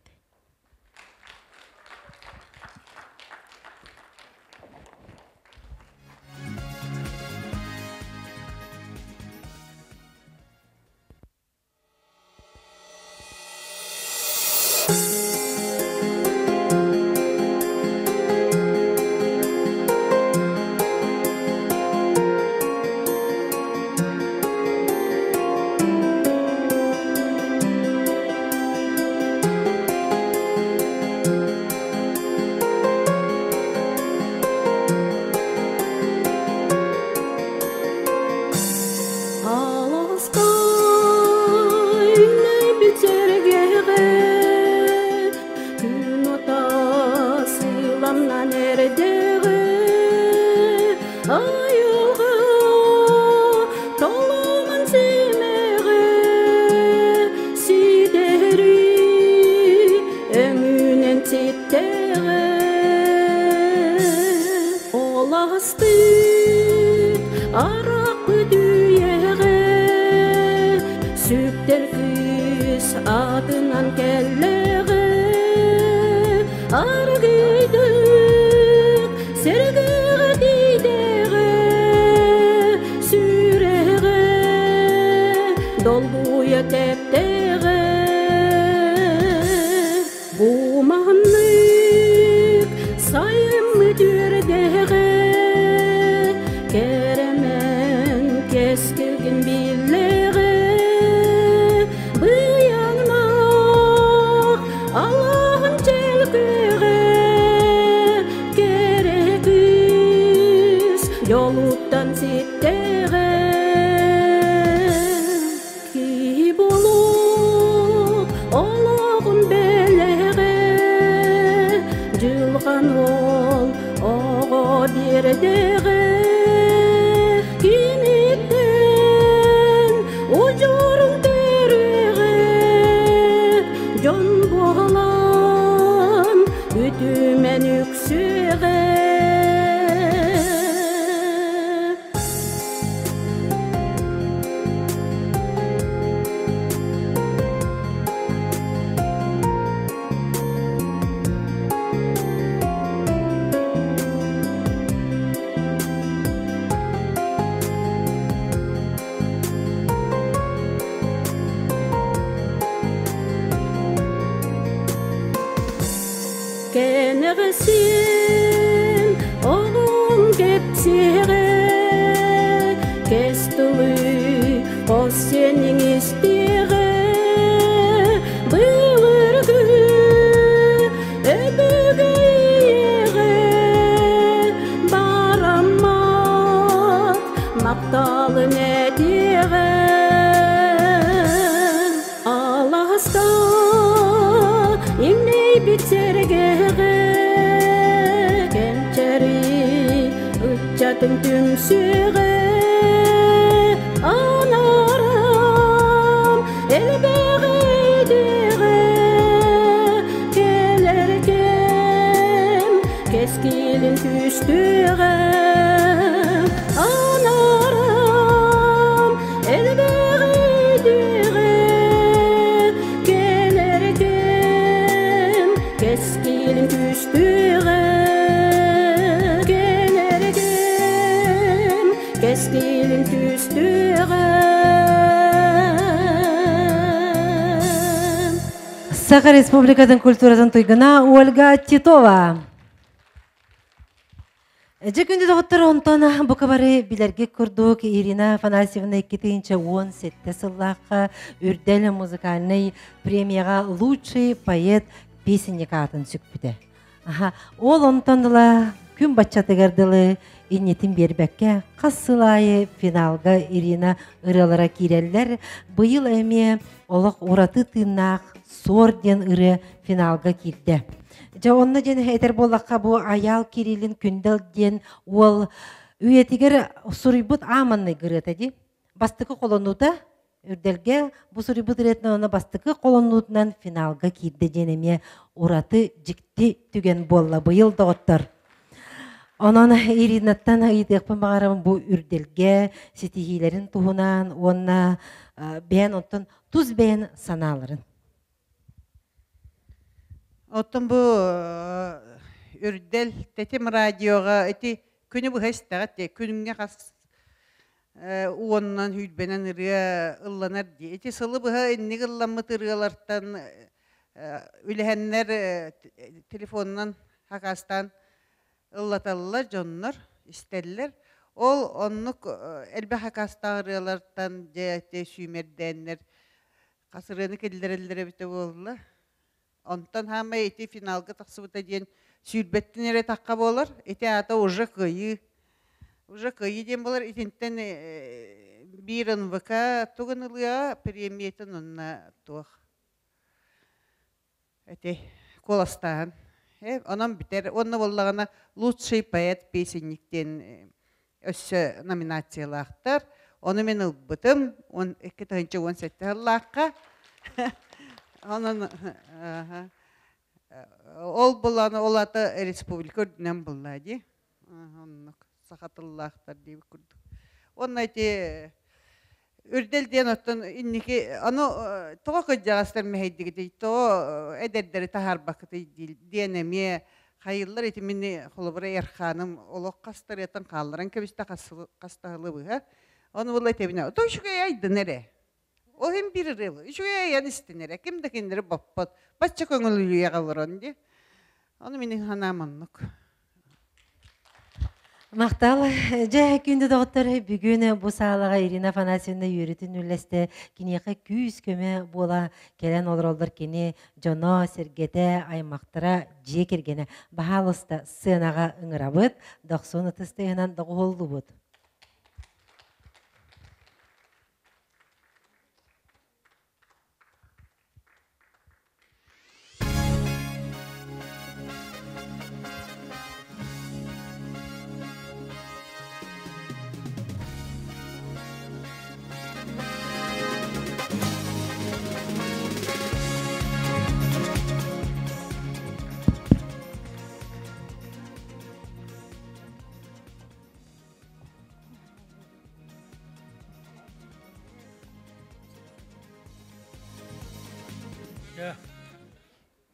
Кескилин түстүҕэ анарам. Саха Республикатын культуратын туйгуна Ольга Титова. Дьэ күндү доҕоттор, онтон бука бары билэргэ курдук Ирина Афанасьевна 2017 сыллаахха Үрдэл музыкальнай премияҕа лучший поэт песенник аатын сүкпүтэ. Аха, ол онтон ыла күн баччатыгар дылы иннитин биэрбэккэ хас сыл аайы финалга Ирина ырыалара киирэллэр. Быйыл эмиэ олох ураты тыыннаах Суор диэн ырыа финалга киирдэ. Дьэ онно диэн этэр буоллахха бу Айаал Кириллин Күндэл диэн уол үйэтигэр суруйбут ааманнай ырыата дии. Бастакы холонуута үрдэлгэ бу суруйбут ырыатынан уонна бастакы холонуутунан финалга киирдэ диэн эмиэ ураты дьикти түгэн буолла быйыл доҕоттор. Онон Иринаттан ыйытыахпын баҕарабын бу үрдэлгэ ситиһиилэрин туһунан уонна бэйэн онтон тус бэйэн санааларын. Оттон бу үрдэл тэтим радиоҕа ити күнү быһа истэҕит дии күҥҥэ хас уонунан сүүрбэнэн ырыа ылланар дии. Ити сылы быһа инник ылламмыт ырыалартан үлэһэннэр телефонунан хакаастаан ыллаталлар дьоннор истэллэр. Ол оннук элбэх хакаастаах ырыалартан дьэ сүүмэрдээннэр хас ырыаны киллэрэллэр эбитэ буолла. Онтон хаамай ити финалга тахсыбыта диэн сүүрбэттэн эрэ тахха буолар. Ити аата уже кыайыы. Уже кыайыы диэн буолар. Итинтэн биир НВК тугун ылыа премиятын онно туох эти куоластааһын. Онон бүтэр. Онно буоллаҕына лучший поэт песенник диэн өссө номинациялаахтар. Ону мин ылбытым 2017 сыллаахха. Онон ол булан ол ата республика үрдүнэн булла дии. Оннук саха тыллаахтар диэбит курдук. Онно ити үрдэл диэн оттон инники ону тоҕо кырдьаҕастар мэһэйдигитий, тоҕо эдэрдэри таһаарбаккытый диэн эмиэ хайыллар ити мини холобура Эрхааным олох хастарыаттан хаалларан кэбистэ хастаһылы быһа. Ону була этэбинэ, то үчүгэй айдын эрэ. Ол иһин биир ырыабы үчүгэй айан истин эрэ. Ким да кинилэри боппот. Бачча көҥүл олорон дии. Ону мин санаам оннук. Махтал. Дьэ, күндү доҕоттор, бүгүн бу саалаҕа Ирина Афанасьевна үөрүүтүн үллэстэ, киниэхэ күүс-көмө буола кэлэн олороллор кини дьоно, сэргэтэ, аймахтара, дьиэ кэргэнэ. Баһаалыста сценаҕа ыҥырабыт, дохсун ытыс тыаһынан доҕуһуллубут.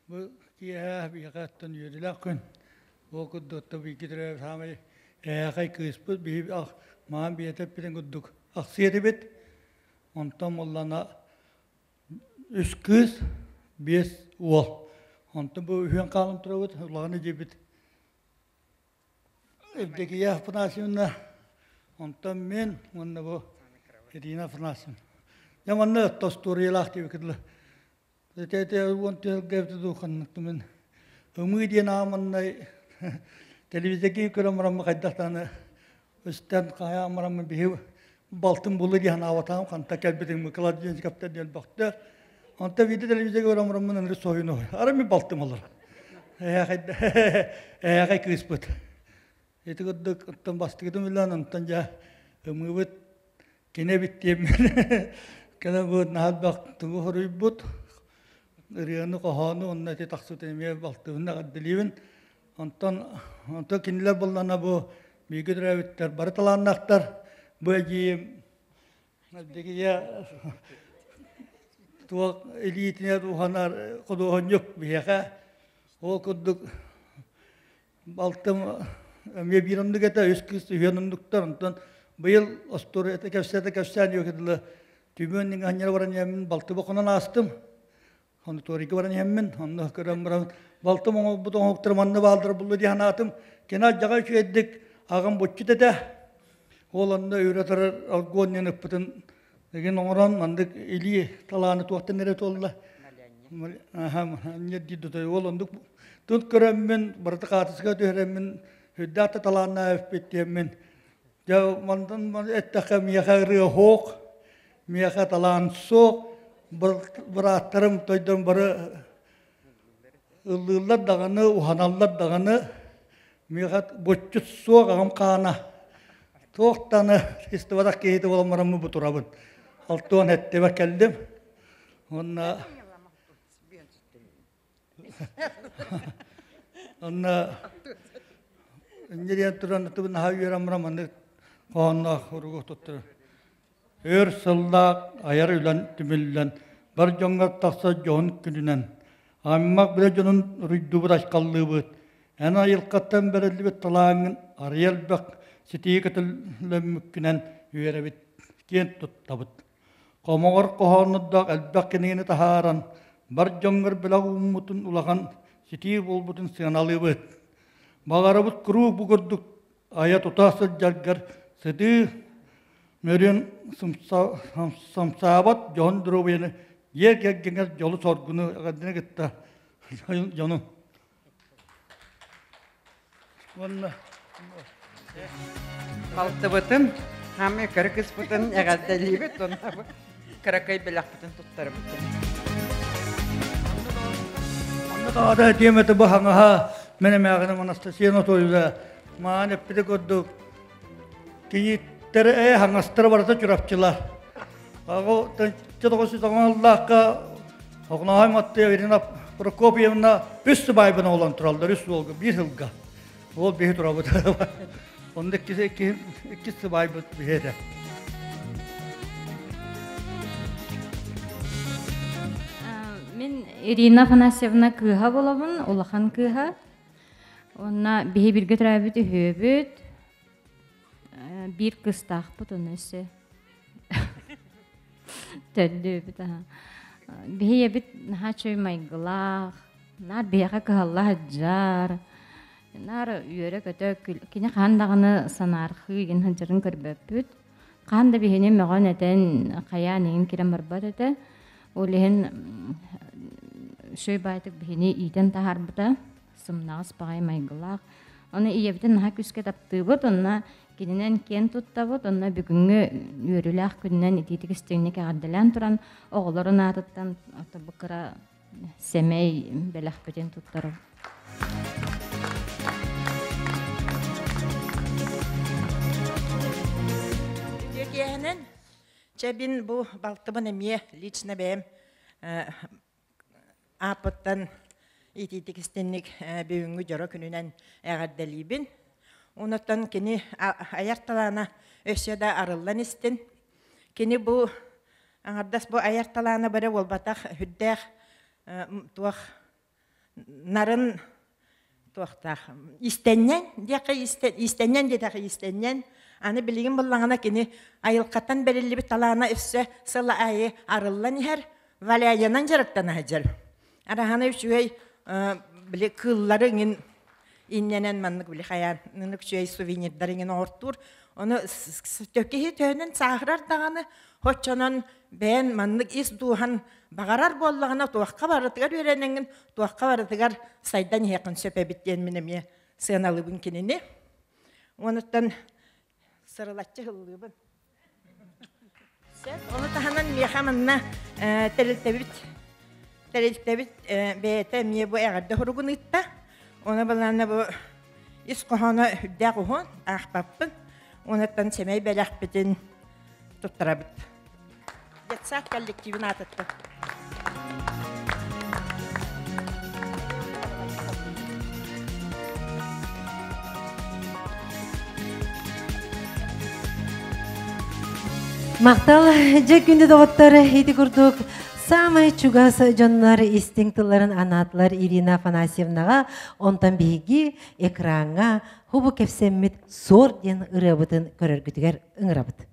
Бу киэһэ биһиэхэттэн үөрүүлээх күн. Ол курдук бииргэ төрөөбүт саамай эһээхэй кыыспыт биһи маҕан бэйэтэ эппитин курдук ахсыы этибит. Онтон буоллаҕына үс кыыс, биэс уол. Онтон бу үһүөн хаалан турабыт, улахан эдьиийбит Евдокия Афанасьевна, онтон мин уонна бу Ирина Афанасьевна. Дьэ манна остуоруйалаах диэбиккэ дылы. Ити уон түһүлгэ эбитэ дуу ханнык мин ымыы диэн ааманнай телевизорга көрөн бараммын хайдах даҕаны истэн хайаан бараммын биһи балтым булу диэн санаабатаҕым ханта кэлбитин Миколай диэн бөхтөр. Онтон биирдэ телевизорга көрөн бараммын ынырык соһуйан арай мин балтым олор. Эһээхэй кыыспыт. Ити курдук оттон бастакытын билэн онтон дьэ ымыыбыт кини эбит диэммин кэлэн бу наһаа элбэх тугу хоруйбут ырыаны хоһоону уонна ити тахсыбытын эмиэ балтыбын эҕэрдэлиибин. Онтон онтон кинилэр буоллаҕына бу бииргэ төрөөбүттэр бары талааннаахтар. Бу эдьиийим Дигийэ туох илиитинэн уһанар худуоһунньук биһиэхэ ол курдук балтым эмиэ биир оннук этэ үс кыыс үһүөн оннуктар онтон быйыл остуоруйата кэпсээтэ кэпсээн үөкэ дылы түмүөн анньара баран иһэммин балтыба хонон аастым. Санаторийга баран иһэммин, онно көрөн баран балтым оҥорбут оҥоһуктарым манна бааллара булла дии санаатым. Кини алдьархай үчүгэйдик аҕам буччут этэ. Ол онно өрө турар алгон диэн ыппытын игин оҥорон маннык илии талааны туохтан эрэ туолла. Ол оннук тут көрөммүн, барыта хаатыска түһэрэммин, үрдээх да талааннаах эппит диэммин. Дьэ, мантан эттэххэ миэхэ ырыа суох, миэхэ талаан суох, бырааттарым тойдон бары ыллыыллар даҕаны, уһаналлар даҕаны, миэхэ боччут суох аҕам хаана. Туох даҕаны истибатах киһитэ буолан бараммын бу турабын. Алтуон эттибэ кэллим. Уонна Онно инньэ диэн туран тыбын наһаа үөрэн баран маннык хоһоонноох уругу туттар. Өр сыллаах айар үлэн түмүллэн, бар дьоҥҥо тахсар дьоһун күнүнэн, аймах билэ дьонун уруйдуубут айхаллыыбыт. Эн айылҕаттан бэриллибит талааҥҥын арыйа элбэх ситии көтөллөммүккүнэн үөрэбит, киэн туттабыт. Хомоҕор хоһооннордоох элбэх кинигэни таһааран, бар дьоҥҥор бэлэх ууммутун улахан ситии буолбутун сыаналыыбыт. Баҕарабыт куруук бу курдук айа-тута сылдьаргар сытыы мөрүөн самсаабат дьоһун доруобуйаны дьиэ кэргэҥҥэр дьолу-соргуну эҕэрдэни кытта дьону уонна Алтыбытын, хаамыы кыра кыспытын эҕэрдэлиибит уонна кыракый бэлэхпитин туттарабыт. Онно даҕата этиэм этэ бу хаҥаһа мен эмээҕиним Анастасия Анатольевна маан эппитэ курдук киниттэр ээ хаҥастара барыта чурапчылар. Аҕа 1990-лаахха Оҕоноһой Маттыа Ирина Прокопьевна үс сыбаайбын оҕолон тураллар үс уолга биир сылга. Ол биһи турабыт. Онно иккис сыбаайбыт биһи этэ. Мин Ирина Афанасьевна кыыһа буолабын, улахан кыыһа. Уонна биһи бииргэ төрөөбүт үһүөбүт. Биир кыстаахпыт онно өссө Төрдүөбүт аһа. Биһи ийэбит наһаа үчүгэй майгылаах, наар биһиэхэ кыһалла сылдьар, наар үөрэ-көтө кини хаһан даҕаны санаархыы игин сылдьарын көрбөппүт. Хаһан да биһини мөҕөн-этэн хайаан игин кирэн барбат этэ. Ол иһин үчүгэй баайтык биһини иитэн таһаарбыта. Сымнаҕас баҕайы майгылаах. Ону ийэбитин наһаа күүскэ таптыыбыт, онно кининэн киэн туттабыт, онно бүгүҥҥү үөрүүлээх күнүнэн итиитик истиҥник эҕэрдэлээн туран, оҕолорун аатыттан бу кыра сэмэй бэлэхпитин туттарабыт. Үтүө киэһэнэн, чэ бин бу балтыбын эмиэ лично бэйэм Ааппыттан итиитик истинник бүгүҥҥү дьоро күнүнэн эҕэрдэлиибин. Онуттан кини айар талаана өссө да арыллан истин. Кини бу аҥардас бу айар талаана бары буолбатах үрдээх туох нарын туохтаах истэнньэҥ диэххэ истэнньэҥ диэтэххэ истэнньэҥ аны билигин буллаҕына кини айылҕаттан бэриллибит талаана өссө сыл аайы арыллан иһэр валяянан дьарыктана сылдьар араһана үчүгэй били кыыллары иҥин иннэнэн маннык били хайаан ыннык үчүгэй сувенирдар иҥин оҥортуур ону киһи төһөнөн сааһырар даҕаны Оччонон бэйэн маннык ис дууһан баҕарар буоллаҕына туохха барытыгар үөрэнэҥҥин, туохха барытыгар сайдан иһиэххин сөп эбит диэн мин эмиэ сыаналыыбын кинини. Онуттан сырылаччы ыллыыбын. Сөп. Ону таһынан миэхэ манна тэрилтэбит тэрилтэбит бэйэтэ эмиэ бу эҕэрдэ хоругун ыытта. Ону балаана бу ис хоһооно үрдээх уһун аахпаппын. Онуттан сэмэй бэлэхпитин туттарабыт. Детсад коллективин аатыттан. Махтал, дьэ күндү доҕоттор, ити курдук самай чугас дьоннор истиҥ тылларын анаатылар Ирина Афанасьевнаҕа, онтон биһиги экраҥҥа хубу кэпсэммит суор диэн ырыабытын көрөргүтүгэр ыҥырабыт.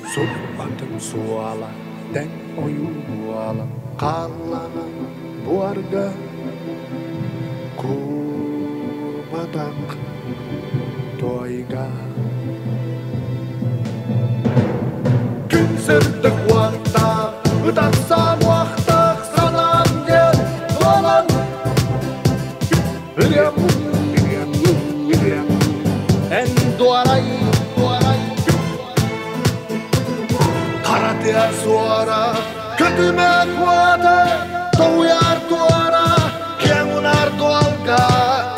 Суппатым суала, тәң ою буала, Қалланан буарга Курбатақ тойга. Күн сырдык уақта, Ұтақсан уақтақ санам ден туалан. Үрем, үрем, үрем, Ән дуарай, дуарай. Қаратия суара, Көтүмә куата, Тоуяр туара, Кең унар туалга,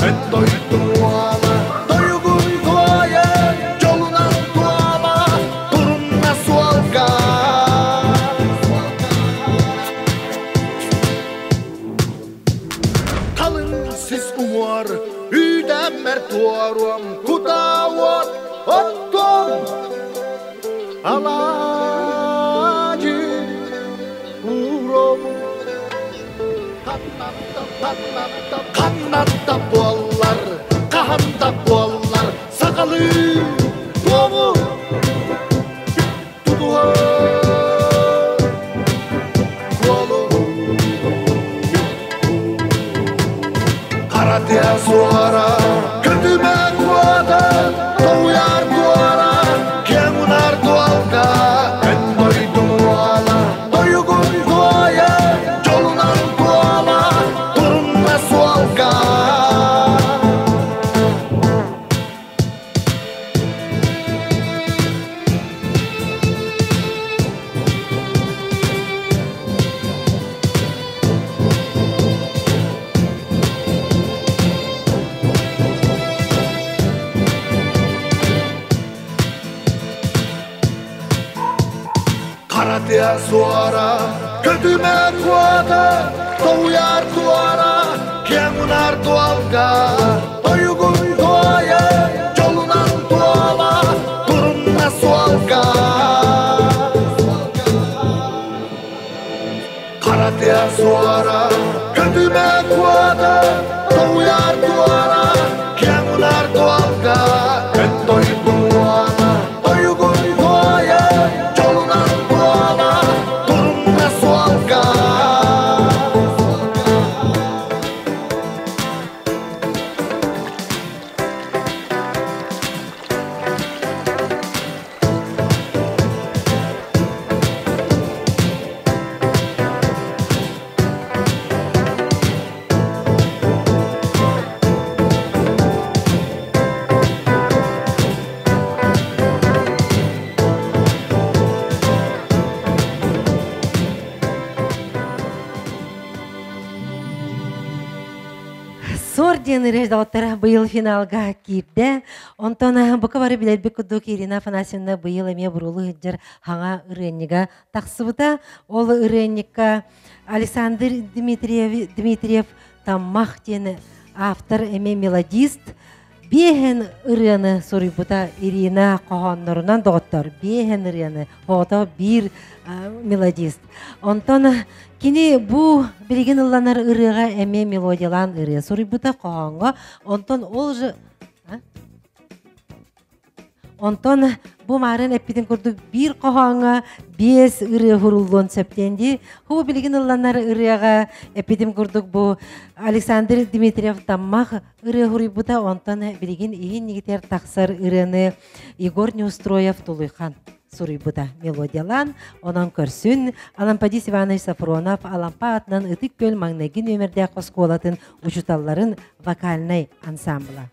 Эн той туала, Тойугун туая, Жолунан туала, Турунна суалга. Қалың сис уңуар, Үйдәмәр туаруам, Кутауат, оттом, Алажы уром. Қаннатта боллар, қаханда боллар, Сақалы тому тудуа колу. Қаратия суара, Көтүмә куата, Тоуяр туара, Кең унар туалга, Эн тойдум уала, Тойугун туая, Жолунан туала, Турунна суалга. Қаратия суара, Көтүмә куата, Тоуяр туара, Кең унар туалга, Тойугун туая, Жолунан туала, Турунна суалга. Қаратия суара, Көтүмә куата, Тоуяр туара, Кең унар туалга, Эн тойдум уала, Тойугун туая, Жолунан туала, Турунна суалга. Сор диэн ырыа быйыл финалга киирдэ. Онтон бука бары билэрбит курдук Ирина Афанасьевна быйыл эмиэ бурулу ыдьар хаҥа ырыанньыга тахсыбыта. Ол ырыанньыкка Александр Дмитриев Таммах диэн автор эмиэ мелодист биэһэн ырыаны суруйбута Ирина хоһооннорунан доҕоттор. Биэһэн ырыаны хоото биир мелодист. Онтон кини бу билигин ылланар ырыаға эмиэ мелодиялаан ырыа суруйбута хоһооҥҥо. Онтон ол же Онтон бу марын эппитин курдук биир хоһооҥҥо биэс ырыа хуруллуон сөптенди. Ху билигин ылланар ырыаға эппитим курдук бу Александр Дмитриев Таммах ырыа хуруйбута. Онтон билигин иһин нигитер тахсар ырыаны Егор Неустроев Тулуйхан суруйбута мелодиялаан. Онон көрсүн Алампадис Иванович Сафронов Алампа атынан Ытык Көл маҥнайгы нөмердээх оскуолатын учуталларын вокальнай ансамбла.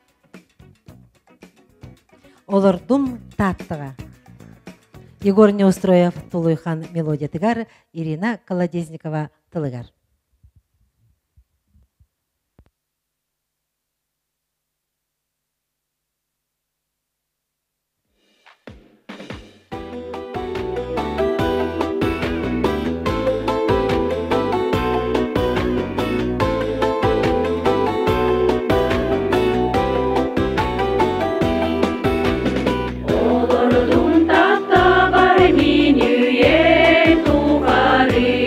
Олордум Тааттаҕа. Егор Неустроев Тулуйхан мелодиятыгар, Ирина Колодезникова тылыгар. Олордум Тааттабар мин үйэм тухары.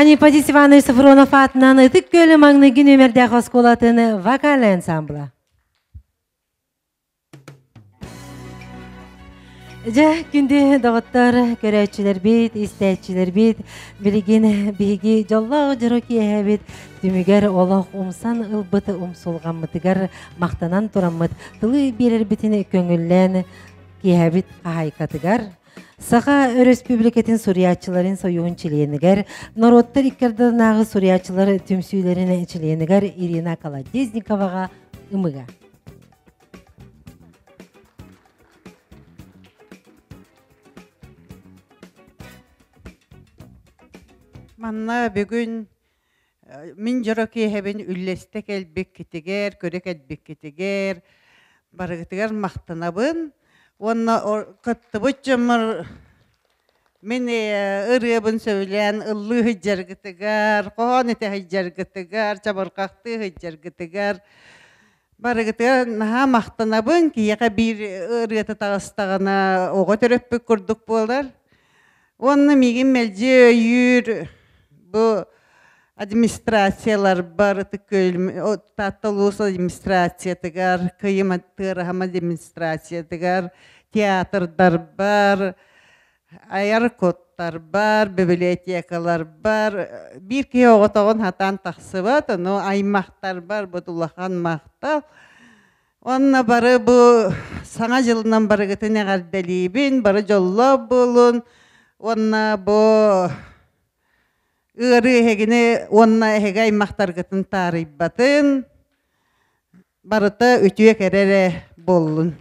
Анипадис Иванович Софронов аатынан Ытык Күөлү маҥнайгы нүөмэрдээх оскуолатын вокальнай ансамбла. Дьэ, күндү доҕоттор, көрөөччүлэрбит, истээччилэрбит, билигин биһиги дьоллоох дьоро киэһэбит түмүгэр олох умсан ылбыт умсулҕаммытыгар махтанан тураммыт тылы биэрэрбитин көҥүллээн киэһэбит хаһаайкатыгар Саха Өрөспүүбүлүкэтин суруйааччыларын союһун чилиэнигэр, норуоттар икки ардыларынааҕы суруйааччылар түмсүүлэрин чилиэнигэр Ирина Колодезниковаҕа ымыга. Манна бүгүн мин дьоро киэһэбин үллэстэ кэлбиккитигэр, көрө кэлбиккитигэр барыгытыгар махтанабын. Уонна кыттыбыт дьоммор мин ырыабын сөбүлээн ыллыы сылдьаргытыгар, хоһоон этэ сылдьаргытыгар, чабырҕахтыы сылдьаргытыгар барыгытыгар наһаа махтанабын. Киһиэхэ биир ырыата таҕыстаҕына оҕо төрөппүт курдук буолар. Уонна миигин мэлдьи өйүүр бу администрацияларбар Ытык Таатта улуус администрациятыгар, Кыйым Тыараһам администрациятыгар, театрдарбар, айар куттарбар, библиотекаларбар биир киһи оҕотоҕун хатаан тахсыбат, ону аймахтарбар бу улахан махтал. Уонна бары бу Саҥа дьылынан барыгытын эҕэрдэлиибин, бары дьоллоох буолун уонна бу ыарыы эһигини уонна эһиги аймахтаргытын таарыйбатын, барыта үтүө кэрэ эрэ буоллун.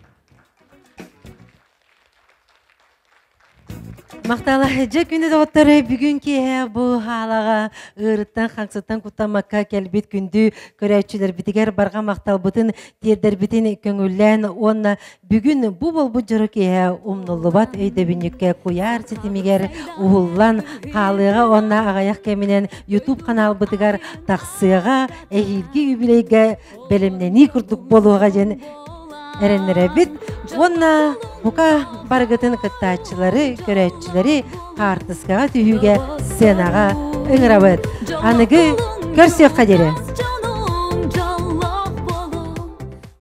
Махтала дьэ күнү доҕоттор бүгүн киэһэ бу хаалаҕа ыырыттан хаҥсыттан куттаммакка кэлбит күндү көрөөччүлэрбитигэр барҕа махталбытын тиэрдэрбитин көҥүллээн уонна бүгүн бу буолбут дьоро киэһэ умнуллубат өйдөбүнньүккэ куйаар ситимигэр уһуллан хаалыаҕа уонна аҕыйах кэминэн YouTube ханаалбытыгар тахсыаҕа эһиилги юбилейга бэлэмнэнии курдук буолуоҕа диэн эрэннэрэбит уонна бука барыгытын кыттааччылары, көрөөччүлэри хаартыскаҕа түһүүгэ сценаҕа ыҥырабыт. Аныгы көрсүөххэ диэри!